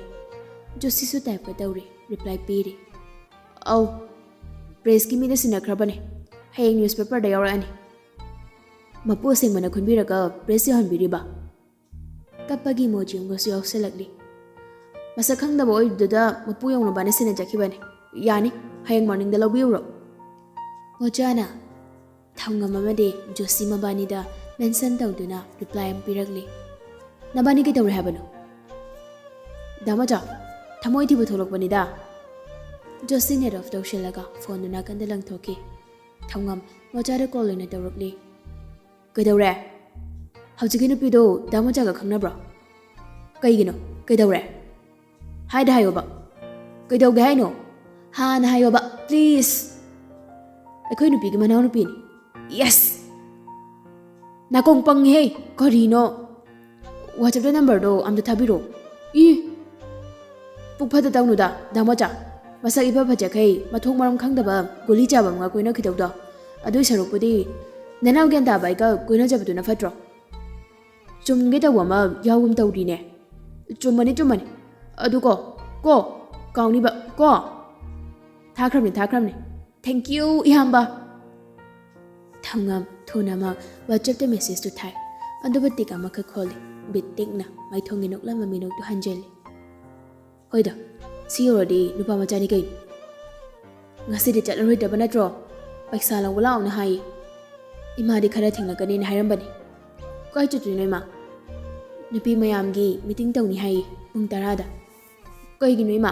ꯖꯣꯁꯤꯁꯨ ꯇꯥꯏꯞꯀ ꯇꯧꯔꯤ, ꯔꯤꯄ꯭ꯂꯥꯏ ꯄꯤꯔꯤ꯫ "ꯑꯧ, ꯄ꯭ꯔꯦꯁꯀꯤ ꯃꯤꯅ ꯁꯤꯟꯅꯈ꯭ꯔꯕꯅꯦ꯫ ꯍꯌꯦꯡ ꯅ꯭ꯌꯨꯁꯄꯦꯄꯔꯗ ꯌꯥꯎꯔꯛꯑꯅꯤ"꯫ ꯃꯄꯨ ꯑꯁꯦꯡꯕꯅ ꯈꯨꯟꯕꯤꯔꯒ ꯄ꯭ꯔꯦꯁ ꯌꯧꯍꯟꯕꯤꯔꯤꯕ? ꯀꯞꯄꯒꯤ ꯏꯃꯣꯖꯤ ꯑꯃꯒꯁꯨ ꯌꯥꯎꯁꯜꯂꯛꯂꯤ꯫ "ꯃꯁꯛ ꯈꯪꯗꯕ ꯑꯣꯏꯕꯗꯨꯗ ꯃꯄꯨ ꯌꯧꯅꯕꯅ ꯁꯤꯟꯅ ꯆꯠꯈꯤꯕꯅꯤ꯫ ꯌꯥꯅꯤ, ꯍꯌꯦꯡ ꯃꯣꯔꯅꯤꯡꯗ ꯂꯧꯕꯤꯔꯨꯔꯣ"꯫ ꯑꯣꯖꯥꯅ ꯊꯧꯉꯝ ꯑꯃꯗꯤ ꯖꯣꯁꯤ ꯃꯕꯥꯅꯤꯗ mention ꯇꯧꯗꯨꯅ reply ꯑꯃ ꯄꯤꯔꯛꯂꯤ꯫ "ꯅꯕꯥꯅꯤ ꯀꯩꯗꯧꯔꯦ ꯍꯥꯏꯕꯅꯣ?" "ꯗꯥ ꯃꯣꯆꯥ, ꯊꯃꯣꯏ ꯊꯤꯕ ꯊꯣꯛꯂꯛꯄꯅꯤꯗ꯫" ꯖꯣꯁꯤ net off ꯇꯧꯁꯤꯜꯂꯒ phoneꯗꯨ ꯅꯥꯀꯟꯗ ꯂꯪꯊꯣꯛꯈꯤ꯫ ꯊꯧꯉꯝ ꯃꯣꯆꯥꯗ call ꯑꯣꯏꯅ ꯇꯧꯔꯛꯂꯤ꯫ "ꯀꯩꯗꯧꯔꯦ? ꯍꯧꯖꯤꯛꯀꯤ ꯅꯨꯄꯤꯗꯣ ꯗꯥ ꯃꯣꯆꯥꯒ ꯈꯪꯅꯕ꯭ꯔꯣ? ꯀꯩꯒꯤꯅꯣ? ꯀꯩꯗꯧꯔꯦ? ꯍꯥꯏꯗ ꯍꯥꯏꯌꯣꯕ꯫ ꯀꯩꯗꯧꯒꯦ ꯍꯥꯏꯅꯣ? ꯍꯥꯟꯅ ꯍꯥꯏꯌꯣꯕ, please꯫" "ꯑꯩꯈꯣꯏ ꯅꯨꯄꯤꯒꯤ ꯃꯅꯥꯎꯅꯨꯄꯤꯅꯤ꯫" "Yes!" "ꯅꯥꯀꯣꯡ ꯄꯪꯉꯦꯍꯦ, ꯀꯔꯤꯅꯣ?" "WhatsAppꯇ numberꯗꯣ ꯑꯝꯇ ꯊꯥꯕꯤꯔꯛꯑꯣ꯫" "ꯏ! ꯄꯨꯛ ꯐꯠꯇ ꯇꯧꯅꯨꯗ, ꯗꯥ ꯃꯣꯆꯥ꯫ ꯃꯁꯛ ꯏꯐ ꯐꯖꯈꯩ, ꯃꯊꯣꯡ ꯃꯔꯝ ꯈꯪꯗꯕ ꯒꯨꯂꯤ ꯆꯥꯕ ꯑꯃꯒ ꯀꯣꯏꯅꯈꯤꯗꯧꯗꯣ꯫ ꯑꯗꯨꯏ ꯁꯔꯨꯛꯄꯨꯗꯤ ꯅꯅꯥꯎ ꯒ꯭ꯌꯥꯟ ꯇꯥꯕ ꯑꯩꯒ ꯀꯣꯏꯅꯖꯕꯗꯨꯅ ꯐꯠꯇ꯭ꯔꯣ?" "ꯆꯨꯝꯒꯦ ꯇꯧꯕ ꯑꯃ ꯌꯥꯎꯒꯨꯝ ꯇꯧꯔꯤꯅꯦ꯫" "ꯆꯨꯝꯃꯅꯤ, ꯆꯨꯝꯃꯅꯤ꯫ ꯑꯗꯨ ꯀꯣ, ꯀꯣ, ꯀꯥꯎꯅꯤꯕ, ꯀꯣ꯫" "ꯊꯥꯈ꯭ꯔꯕꯅꯤ, ꯊꯥꯈ꯭ꯔꯕꯅꯤ꯫ Thank you, ꯏꯌꯥꯝꯕ꯫" ꯊꯧꯉꯝ ꯊꯨꯅꯃꯛ WhatsAppꯇ messageꯇꯨ ꯊꯥꯏ꯫ ꯑꯗꯨꯕꯨ tick ꯑꯃꯈꯛ ꯈꯣꯜꯂꯤ꯫ ꯕꯤꯠ ꯇꯦꯛꯅ ꯃꯥꯏꯊꯣꯡꯒꯤ ꯅꯣꯛꯂꯝꯕ ꯃꯤꯅꯣꯛꯇꯨ ꯍꯟꯖꯤꯜꯂꯤ꯫ "ꯍꯣꯏꯗ, ꯁꯤ ꯌꯧꯔꯗꯤ ꯅꯨꯄꯥ ꯃꯆꯥꯅꯤ ꯀꯩꯅꯣ꯫ ꯉꯁꯤꯗꯤ ꯆꯠꯂꯔꯣꯏꯗꯕ ꯅꯠꯇ꯭ꯔꯣ? ꯄꯩꯁꯥ ꯂꯧꯕ ꯂꯥꯛꯑꯣꯅ ꯍꯥꯏꯌꯦ꯫ ꯏꯃꯥꯗꯤ ꯈꯔ ꯊꯦꯡꯂꯛꯀꯅꯤꯅ ꯍꯥꯏꯔꯝꯕꯅꯤ꯫" "ꯀꯥꯏ ꯆꯠꯇꯣꯏꯅꯣ ꯏꯃꯥ?" "ꯅꯨꯄꯤ ꯃꯌꯥꯝꯒꯤ meeting ꯇꯧꯅꯤ ꯍꯥꯏꯌꯦ, ꯄꯨꯡ ꯇꯔꯥꯗ꯫" "ꯀꯩꯒꯤꯅꯣ ꯏꯃꯥ?"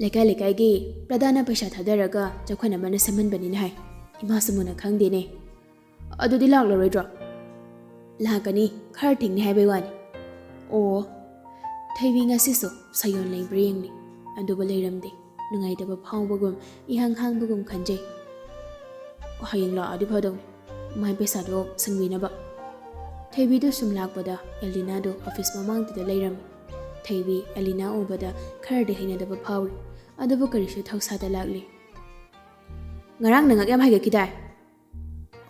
"ꯂꯩꯀꯥꯏ ꯂꯩꯀꯥꯏꯒꯤ ꯄ꯭ꯔꯙꯥꯟꯅ ꯄꯩꯁꯥ ꯊꯥꯗꯔꯒ ꯆꯥꯎꯈꯠꯅꯕꯅ ꯁꯦꯝꯍꯟꯕꯅꯤꯅ ꯍꯥꯏ꯫ ꯏꯃꯥꯁꯨ ꯃꯨꯟꯅ ꯈꯪꯗꯦꯅꯦ꯫" "ꯑꯗꯨꯗꯤ ꯂꯥꯛꯂꯔꯣꯏꯗ꯭ꯔꯣ?" "ꯂꯥꯛꯀꯅꯤ, ꯈꯔ ꯊꯦꯡꯅꯤ ꯍꯥꯏꯕꯩ ꯋꯥꯅꯤ꯫" "ꯑꯣ꯫" ꯊꯣꯏꯕꯤ ꯉꯁꯤꯁꯨ ꯁꯥꯌꯣꯟ ꯂꯩꯕ꯭ꯔꯥ ꯌꯦꯡꯂꯤ꯫ ꯑꯗꯨꯕꯨ ꯂꯩꯔꯝꯗꯦ꯫ ꯅꯨꯡꯉꯥꯏꯇꯕ ꯐꯥꯎꯕꯒꯨꯝ, ꯏꯍꯥꯡ ꯍꯥꯡꯕꯒꯨꯝ ꯈꯟꯖꯩ꯫ "ꯍꯌꯦꯡ ꯂꯥꯛꯑꯗꯤ ꯐꯗꯧꯅꯤ, ꯃꯥꯏ ꯄꯩꯁꯥꯗꯣ ꯁꯤꯡꯕꯤꯅꯕ꯫" ꯊꯣꯏꯕꯤꯗꯨ ꯁꯨꯝ ꯂꯥꯛꯄꯗ ꯑꯦꯂꯤꯅꯥꯗꯨ office ꯃꯃꯥꯡꯗꯨꯗ ꯂꯩꯔꯝꯃꯤ꯫ ꯊꯣꯏꯕꯤ ꯑꯦꯂꯤꯅꯥ ꯎꯕꯗ ꯈꯔꯗꯤ ꯍꯩꯅꯗꯕ ꯐꯥꯎꯔꯤ, ꯑꯗꯨꯕꯨ ꯀꯔꯤꯁꯨ ꯊꯧꯁꯥꯗ ꯂꯥꯛꯂꯤ꯫ "ꯉꯔꯥꯡ ꯅꯉꯛ ꯌꯥꯝ ꯍꯥꯏꯒꯠꯈꯤꯗꯥꯏ?"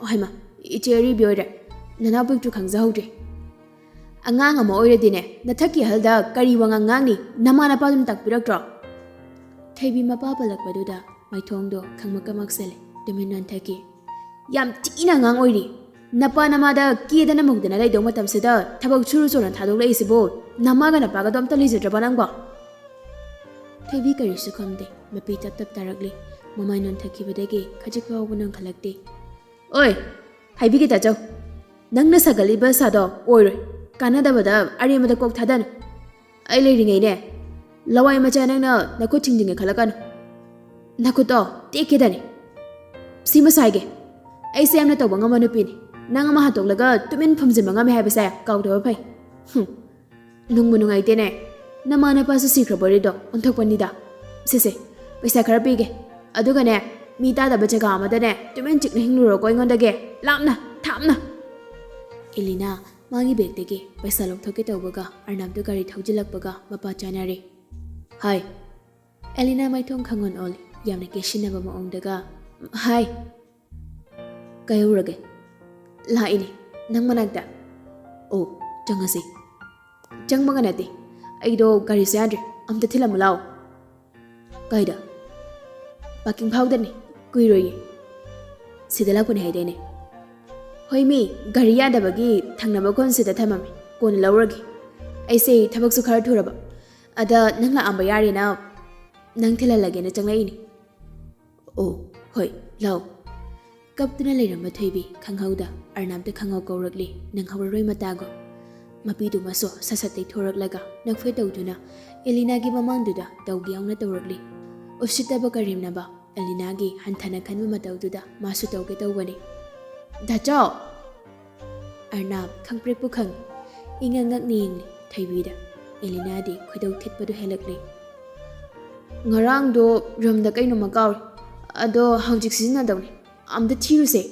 "ꯑꯣ ꯍꯩꯃ, ꯏꯆꯦ ꯑꯔꯤꯕꯤ ꯑꯣꯏꯔꯦ꯫ ꯅꯅꯥꯎ ꯄꯤꯛꯇ꯭ꯔꯨ ꯈꯪꯖꯍꯧꯗ꯭ꯔꯦ꯫ ꯑꯉꯥꯡ ꯑꯃ ꯑꯣꯏꯔꯗꯤꯅꯦ, ꯅꯊꯛꯀꯤ ꯑꯍꯜꯗ ꯀꯔꯤ ꯋꯥꯉꯥꯡ ꯉꯥꯡꯅꯤ? ꯅꯃꯥ ꯅꯄꯥꯗꯨꯅ ꯇꯥꯛꯄꯤꯔꯛꯇ꯭ꯔꯣ?" ꯊꯣꯏꯕꯤ ꯃꯄꯥ ꯄꯜꯂꯛꯄꯗꯨꯗ ꯃꯥꯏꯊꯣꯡꯗꯣ ꯈꯪꯃꯛꯀ ꯃꯛꯁꯜꯂꯦ꯫ ꯇꯨꯃꯤꯟ ꯑꯣꯟꯊꯈꯤ꯫ "ꯌꯥꯝ ꯊꯤꯅ ꯑꯉꯥꯡ ꯑꯣꯏꯔꯤ꯫ ꯅꯄꯥ ꯅꯃꯥꯗ ꯀꯦꯗꯅ ꯃꯧꯗꯅ ꯂꯩꯗꯧ ꯃꯇꯝꯁꯤꯗ ꯊꯕꯛ ꯁꯨꯔꯨ ꯆꯣꯅ ꯊꯥꯗꯣꯛꯂꯛꯏꯁꯤꯕꯨ? ꯅꯃꯥꯒ ꯅꯄꯥꯒꯗꯣ ꯑꯝꯇ ꯂꯩꯖꯗ꯭ꯔꯕ ꯅꯪꯕꯣ?" ꯊꯣꯏꯕꯤ ꯀꯔꯤꯁꯨ ꯈꯨꯝꯗꯦ꯫ ꯃꯄꯤ ꯇꯞ ꯇꯞ ꯇꯥꯔꯛꯂꯤ꯫ ꯃꯃꯥꯏ ꯅꯣꯟꯊꯈꯤꯕꯗꯒꯤ ꯈꯖꯤꯛ ꯐꯥꯎꯕ ꯅꯣꯟꯈꯠꯂꯛꯇꯦ꯫ ꯑꯣꯏ, ꯍꯥꯏꯕꯤꯒꯦ ꯇꯥꯆꯧ, ꯅꯪꯅ ꯁꯥꯒꯠꯂꯤꯕ ꯑꯁꯥꯗꯣ ꯑꯣꯏꯔꯣꯏ꯫ ꯀꯥꯟꯅꯗꯕꯗ ꯑꯔꯦꯝꯕꯗ ꯀꯣꯛ ꯊꯥꯗꯅꯨ꯫ ꯑꯩ ꯂꯩꯔꯤꯉꯩꯅꯦ, ꯂꯋꯥꯏ ꯃꯆꯥ ꯅꯪꯅ ꯅꯈꯨꯠ ꯊꯤꯡꯖꯤꯟꯒꯦ ꯈꯜꯂꯛꯀꯅꯨ꯫ ꯅꯈꯨꯠꯇꯣ ꯇꯦꯛꯀꯦꯗꯅꯤ꯫ ꯁꯤꯃ ꯁꯥꯏꯒꯦ, ꯑꯩꯁꯦ ꯌꯥꯝꯅ ꯇꯧꯕ ꯉꯝꯕ ꯅꯨꯄꯤꯅꯤ꯫ ꯅꯪ ꯑꯃ ꯍꯥꯠꯇꯣꯛꯂꯒ ꯇꯨꯃꯤꯟ ꯐꯝꯖꯤꯟꯕ ꯉꯝꯃꯦ ꯍꯥꯏꯕꯁꯦ ꯀꯥꯎꯗꯕ ꯐꯩ꯫ ꯍꯨꯝ, ꯅꯨꯡꯕꯨ ꯅꯨꯡꯉꯥꯏꯇꯦꯅꯦ꯫ ꯅꯃꯥ ꯅꯄꯥꯁꯨ ꯁꯤꯈ꯭ꯔꯕ ꯋꯥꯔꯤꯗꯣ ꯑꯣꯟꯊꯣꯛꯄꯅꯤꯗ꯫ ꯁꯦ ꯁꯦ, ꯄꯩꯁꯥ ꯈꯔ ꯄꯤꯒꯦ꯫ ꯑꯗꯨꯒꯅꯦ, ꯃꯤ ꯇꯥꯗꯕ ꯖꯒꯥ ꯑꯃꯗꯅꯦ ꯇꯨꯃꯤꯟ ꯆꯤꯛꯅ ꯍꯤꯡꯂꯨꯔꯣꯀꯣ ꯑꯩꯉꯣꯟꯗꯒꯤ꯫ ꯂꯥꯞꯅ, ꯊꯥꯞꯅ꯫ ꯑꯦꯂꯤꯅꯥ ꯃꯥꯒꯤ ꯕꯦꯒꯇꯒꯤ ꯄꯩꯁꯥ ꯂꯧꯊꯣꯛꯀꯦ ꯇꯧꯕꯒ ꯑꯔꯅꯥꯞꯇꯨ ꯒꯥꯔꯤ ꯊꯧꯖꯤꯜꯂꯛꯄꯒ ꯃꯄꯥ ꯆꯥꯅꯔꯦ꯫ ꯍꯥꯏ꯫ ꯑꯦꯂꯤꯅꯥ ꯃꯥꯏꯊꯣꯡ ꯈꯪꯑꯣꯟ ꯑꯣꯜꯂꯤ, ꯌꯥꯝꯅ ꯀꯦꯁꯤꯟꯅꯕ ꯃꯑꯣꯡꯗꯒ꯫ ꯍꯥꯏ꯫ ꯀꯩꯍꯧꯔꯒꯦ? ꯂꯥꯛꯏꯅꯦ, ꯅꯪ ꯃꯅꯥꯛꯇ꯫ ꯑꯣ, ꯆꯪꯉꯁꯤ꯫ ꯆꯪꯕꯒ ꯅꯠꯇꯦ, ꯑꯩꯗꯣ ꯒꯥꯔꯤꯁꯦ ꯌꯥꯗ꯭ꯔꯦ, ꯑꯝꯇ ꯊꯤꯜꯂꯝꯃꯨ ꯂꯥꯛꯑꯣ꯫ ꯀꯥꯏꯗ? ꯄꯥꯔꯀꯤꯡ ꯐꯥꯎꯗꯅꯤ, ꯀꯨꯏꯔꯣꯏꯌꯦ꯫ ꯁꯤꯗ ꯂꯥꯛꯄꯅꯦ ꯍꯥꯏꯗꯥꯏꯅꯦ? ꯍꯣꯏ ꯃꯤ, ꯒꯥꯔꯤ ꯌꯥꯗꯕꯒꯤ ꯊꯪꯅꯕ ꯀꯣꯟꯁꯤꯗ ꯊꯝꯃꯝꯃꯤ, ꯀꯣꯟꯅ ꯂꯧꯔꯒꯦ꯫ ꯑꯩꯁꯦ ꯊꯕꯛꯁꯨ ꯈꯔ ꯊꯨꯔꯕ, ꯑꯗ ꯅꯪ ꯂꯥꯛꯑꯝꯕ ꯌꯥꯔꯦꯅ ꯅꯪ ꯊꯤꯜꯍꯜꯂꯒꯦꯅ ꯆꯪꯂꯛꯏꯅꯤ꯫ ꯑꯣ, ꯍꯣꯏ, ꯂꯥꯛꯑꯣ꯫ ꯀꯞꯇꯨꯅ ꯂꯩꯔꯝꯕ ꯊꯣꯏꯕꯤ ꯈꯪꯍꯧꯗ ꯑꯔꯅꯥꯞꯇ ꯈꯪꯍꯧ ꯀꯧꯔꯛꯂꯤ, ꯅꯪꯍꯧꯔꯔꯣꯏ ꯃꯇꯥꯒꯨꯝ꯫ ꯃꯄꯤꯗꯨꯃꯁꯨ ꯁꯠ ꯁꯠ ꯇꯩꯊꯣꯔꯛꯂꯒ ꯅꯣꯛꯐꯦꯠ ꯇꯧꯗꯨꯅ ꯑꯦꯂꯤꯅꯥꯒꯤ ꯃꯃꯥꯡꯗꯨꯗ ꯇꯧꯒꯦ ꯌꯥꯎꯅ ꯇꯧꯔꯛꯂꯤ꯫ ꯎꯁꯤꯠꯇꯕ ꯀꯔꯦꯝꯅꯕ ꯑꯦꯂꯤꯅꯥꯒꯤ ꯍꯟꯊꯅ ꯈꯟꯕ ꯃꯇꯧꯗꯨꯗ ꯃꯥꯁꯨ ꯇꯧꯒꯦ ꯇꯧꯕꯅꯤ꯫ ꯗꯥꯆꯧ! ꯑꯔꯅꯥꯞ ꯈꯪꯄ꯭ꯔꯦꯛꯄꯨ ꯈꯪꯏ꯫ ꯏꯉꯛ ꯉꯛꯅ ꯌꯦꯡꯂꯤ ꯊꯣꯏꯕꯤꯗ꯫ ꯑꯦꯂꯤꯅꯥꯗꯤ ꯈꯣꯏꯗꯧ ꯊꯤꯠꯄꯗꯨ ꯍꯦꯜꯂꯛꯂꯤ꯫ ꯉꯔꯥꯡꯗꯣ ꯔꯨꯝꯗ ꯀꯩꯅꯣꯝꯃ ꯀꯥꯎꯔꯦ꯫ ꯑꯗꯣ ꯍꯧꯖꯤꯛ ꯁꯤꯖꯤꯟꯅꯗꯧꯅꯤ꯫ ꯑꯝꯇ ꯊꯤꯔꯨꯁꯦ꯫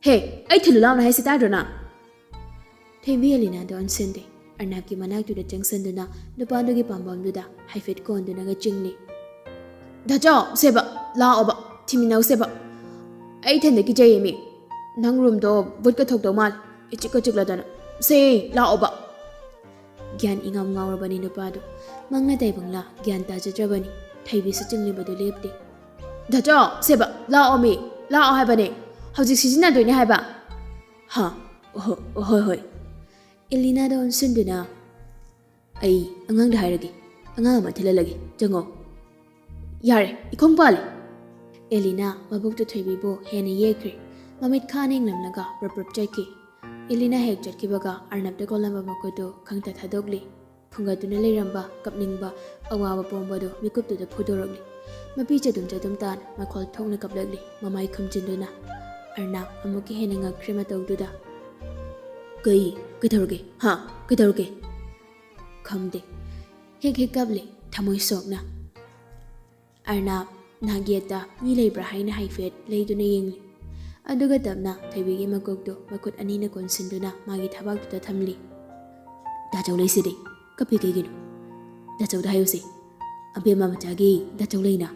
ꯍꯦ, ꯑꯩ ꯊꯤꯜꯂꯨ ꯂꯥꯎꯅ ꯍꯥꯏꯁꯤ ꯇꯥꯗ꯭ꯔꯣ ꯅꯪ? ꯊꯣꯏꯕꯤ ꯑꯦꯂꯤꯅꯥꯗ ꯑꯣꯟꯁꯤꯟꯗꯦ꯫ ꯑꯔꯅꯥꯞꯀꯤ ꯃꯅꯥꯛꯇꯨꯗ ꯆꯪꯁꯤꯟꯗꯨꯅ ꯅꯨꯄꯥꯗꯨꯒꯤ ꯄꯥꯝꯕꯝꯗꯨꯗ ꯍꯥꯏꯐꯦꯠ ꯀꯣꯟꯗꯨꯅꯒ ꯆꯤꯡꯂꯤ꯫ ꯗꯥꯆꯧ, ꯁꯦꯕ, ꯂꯥꯛꯑꯣꯕ, ꯊꯤꯃꯤꯟꯅꯧꯁꯦꯕ꯫ ꯑꯩ ꯏꯊꯟꯗ ꯀꯤꯖꯩꯌꯦꯃꯤ꯫ ꯅꯪ ꯔꯨꯝꯗꯣ ꯚꯨꯠꯀ ꯊꯣꯛꯇꯧ ꯃꯥꯜꯂꯦ, ꯏꯆꯤꯛꯀ ꯆꯤꯛꯂꯗꯅ꯫ ꯁꯦ, ꯂꯥꯛꯑꯣꯕ꯫ ꯒ꯭ꯌꯥꯟ ꯏꯉꯥꯎ ꯉꯥꯎꯔꯕꯅꯤ ꯅꯨꯄꯥꯗꯨ꯫ ꯃꯪꯂꯥ ꯇꯥꯏꯕꯪꯂꯥ ꯒ꯭ꯌꯥꯟ ꯇꯥꯖꯗ꯭ꯔꯕꯅꯤ꯫ ꯊꯣꯏꯕꯤꯁꯨ ꯆꯤꯡꯂꯤꯕꯗꯨ ꯂꯦꯞꯇꯦ꯫ ꯗꯥꯆꯧ, ꯁꯦꯕ, ꯂꯥꯛꯑꯣꯃꯤ, ꯂꯥꯛꯑꯣ ꯍꯥꯏꯕꯅꯦ꯫ ꯍꯧꯖꯤꯛ ꯁꯤꯖꯤꯟꯅꯗꯣꯏꯅꯦ ꯍꯥꯏꯕ꯫ ꯍꯥ, ꯍꯣ-, ꯍꯣꯏ, ꯍꯣꯏ꯫ ꯑꯦꯂꯤꯅꯥꯗ ꯑꯣꯟꯁꯤꯟꯗꯨꯅ, ꯑꯩ ꯑꯉꯥꯡꯗ ꯍꯥꯏꯔꯒꯦ, ꯑꯉꯥꯡ ꯑꯃ ꯊꯤꯜꯍꯜꯂꯒꯦ, ꯆꯪꯉꯣ꯫ "ꯌꯥꯔꯦ, ꯏꯈꯣꯡ ꯄꯥꯜꯂꯦ!" ꯑꯦꯂꯤꯅ ꯃꯕꯨꯛꯇꯨ ꯊꯣꯏꯕꯤꯕꯨ ꯍꯦꯟꯅ ꯌꯦꯛꯈ꯭ꯔꯦ꯫ ꯃꯃꯤꯠ ꯈꯥꯅ ꯌꯦꯡꯂꯝꯂꯒ ꯄ꯭ꯔꯞ ꯄ꯭ꯔꯞ ꯆꯠꯈꯤ꯫ ꯑꯦꯂꯤꯅ ꯍꯦꯛ ꯆꯠꯈꯤꯕꯒ ꯑꯔꯅꯕꯇ ꯀꯣꯜꯂꯝꯕ ꯃꯈꯨꯠꯇꯨ ꯈꯪꯇ ꯊꯥꯗꯣꯛꯂꯤ꯫ ꯐꯨꯡꯒꯠꯇꯨꯅ ꯂꯩꯔꯝꯕ ꯀꯞꯅꯤꯡꯕ, ꯑꯋꯥꯕ ꯄꯣꯝꯕꯗꯨ ꯃꯤꯀꯨꯞꯇꯨꯗ ꯐꯨꯗꯣꯔꯛꯂꯤ꯫ ꯃꯄꯤ ꯆꯗꯨꯝ ꯆꯗꯨꯝ ꯇꯥꯅ ꯃꯈꯣꯜ ꯊꯣꯛꯅ ꯀꯞꯂꯛꯂꯤ, ꯃꯃꯥꯏ ꯈꯨꯝꯖꯤꯟꯗꯨꯅ꯫ ꯑꯔꯅꯕ ꯑꯃꯨꯛꯀ ꯍꯦꯟꯅ ꯉꯛꯈ꯭ꯔꯦ ꯃꯇꯧꯗꯨꯗ꯫ "ꯀꯩ? ꯀꯩꯗꯧꯔꯒꯦ? ꯍꯥ? ꯀꯩꯗꯧꯔꯒꯦ?" ꯈꯪꯗꯦ꯫ ꯍꯦꯛ ꯍꯦꯛ ꯀꯞꯂꯤ, ꯊꯃꯣꯏ ꯁꯣꯛꯅ꯫ ꯑꯔꯅꯕ ꯅꯥꯛ ꯌꯦꯠꯇ ꯃꯤ ꯂꯩꯕ꯭ꯔꯥ ꯍꯥꯏꯅ ꯍꯥꯏꯐꯦꯠ ꯂꯩꯗꯨꯅ ꯌꯦꯡꯂꯤ꯫ ꯑꯗꯨꯒ ꯇꯞꯅ ꯊꯣꯏꯕꯤꯒꯤ ꯃꯀꯣꯛꯇꯨ ꯃꯈꯨꯠ ꯑꯅꯤꯅ ꯀꯣꯟꯁꯤꯟꯗꯨꯅ ꯃꯥꯒꯤ ꯊꯕꯥꯛꯇꯨꯗ ꯊꯝꯂꯤ꯫ "ꯗꯥꯆꯧ ꯂꯩꯁꯤꯗꯤ ꯀꯞꯄꯤ ꯀꯩꯒꯤꯅꯣ? ꯗꯥꯆꯧꯗ ꯍꯥꯏꯌꯨꯁꯦ꯫ ꯑꯕꯦꯝꯃ ꯃꯆꯥꯒꯤ ꯗꯥꯆꯧ ꯂꯩꯅ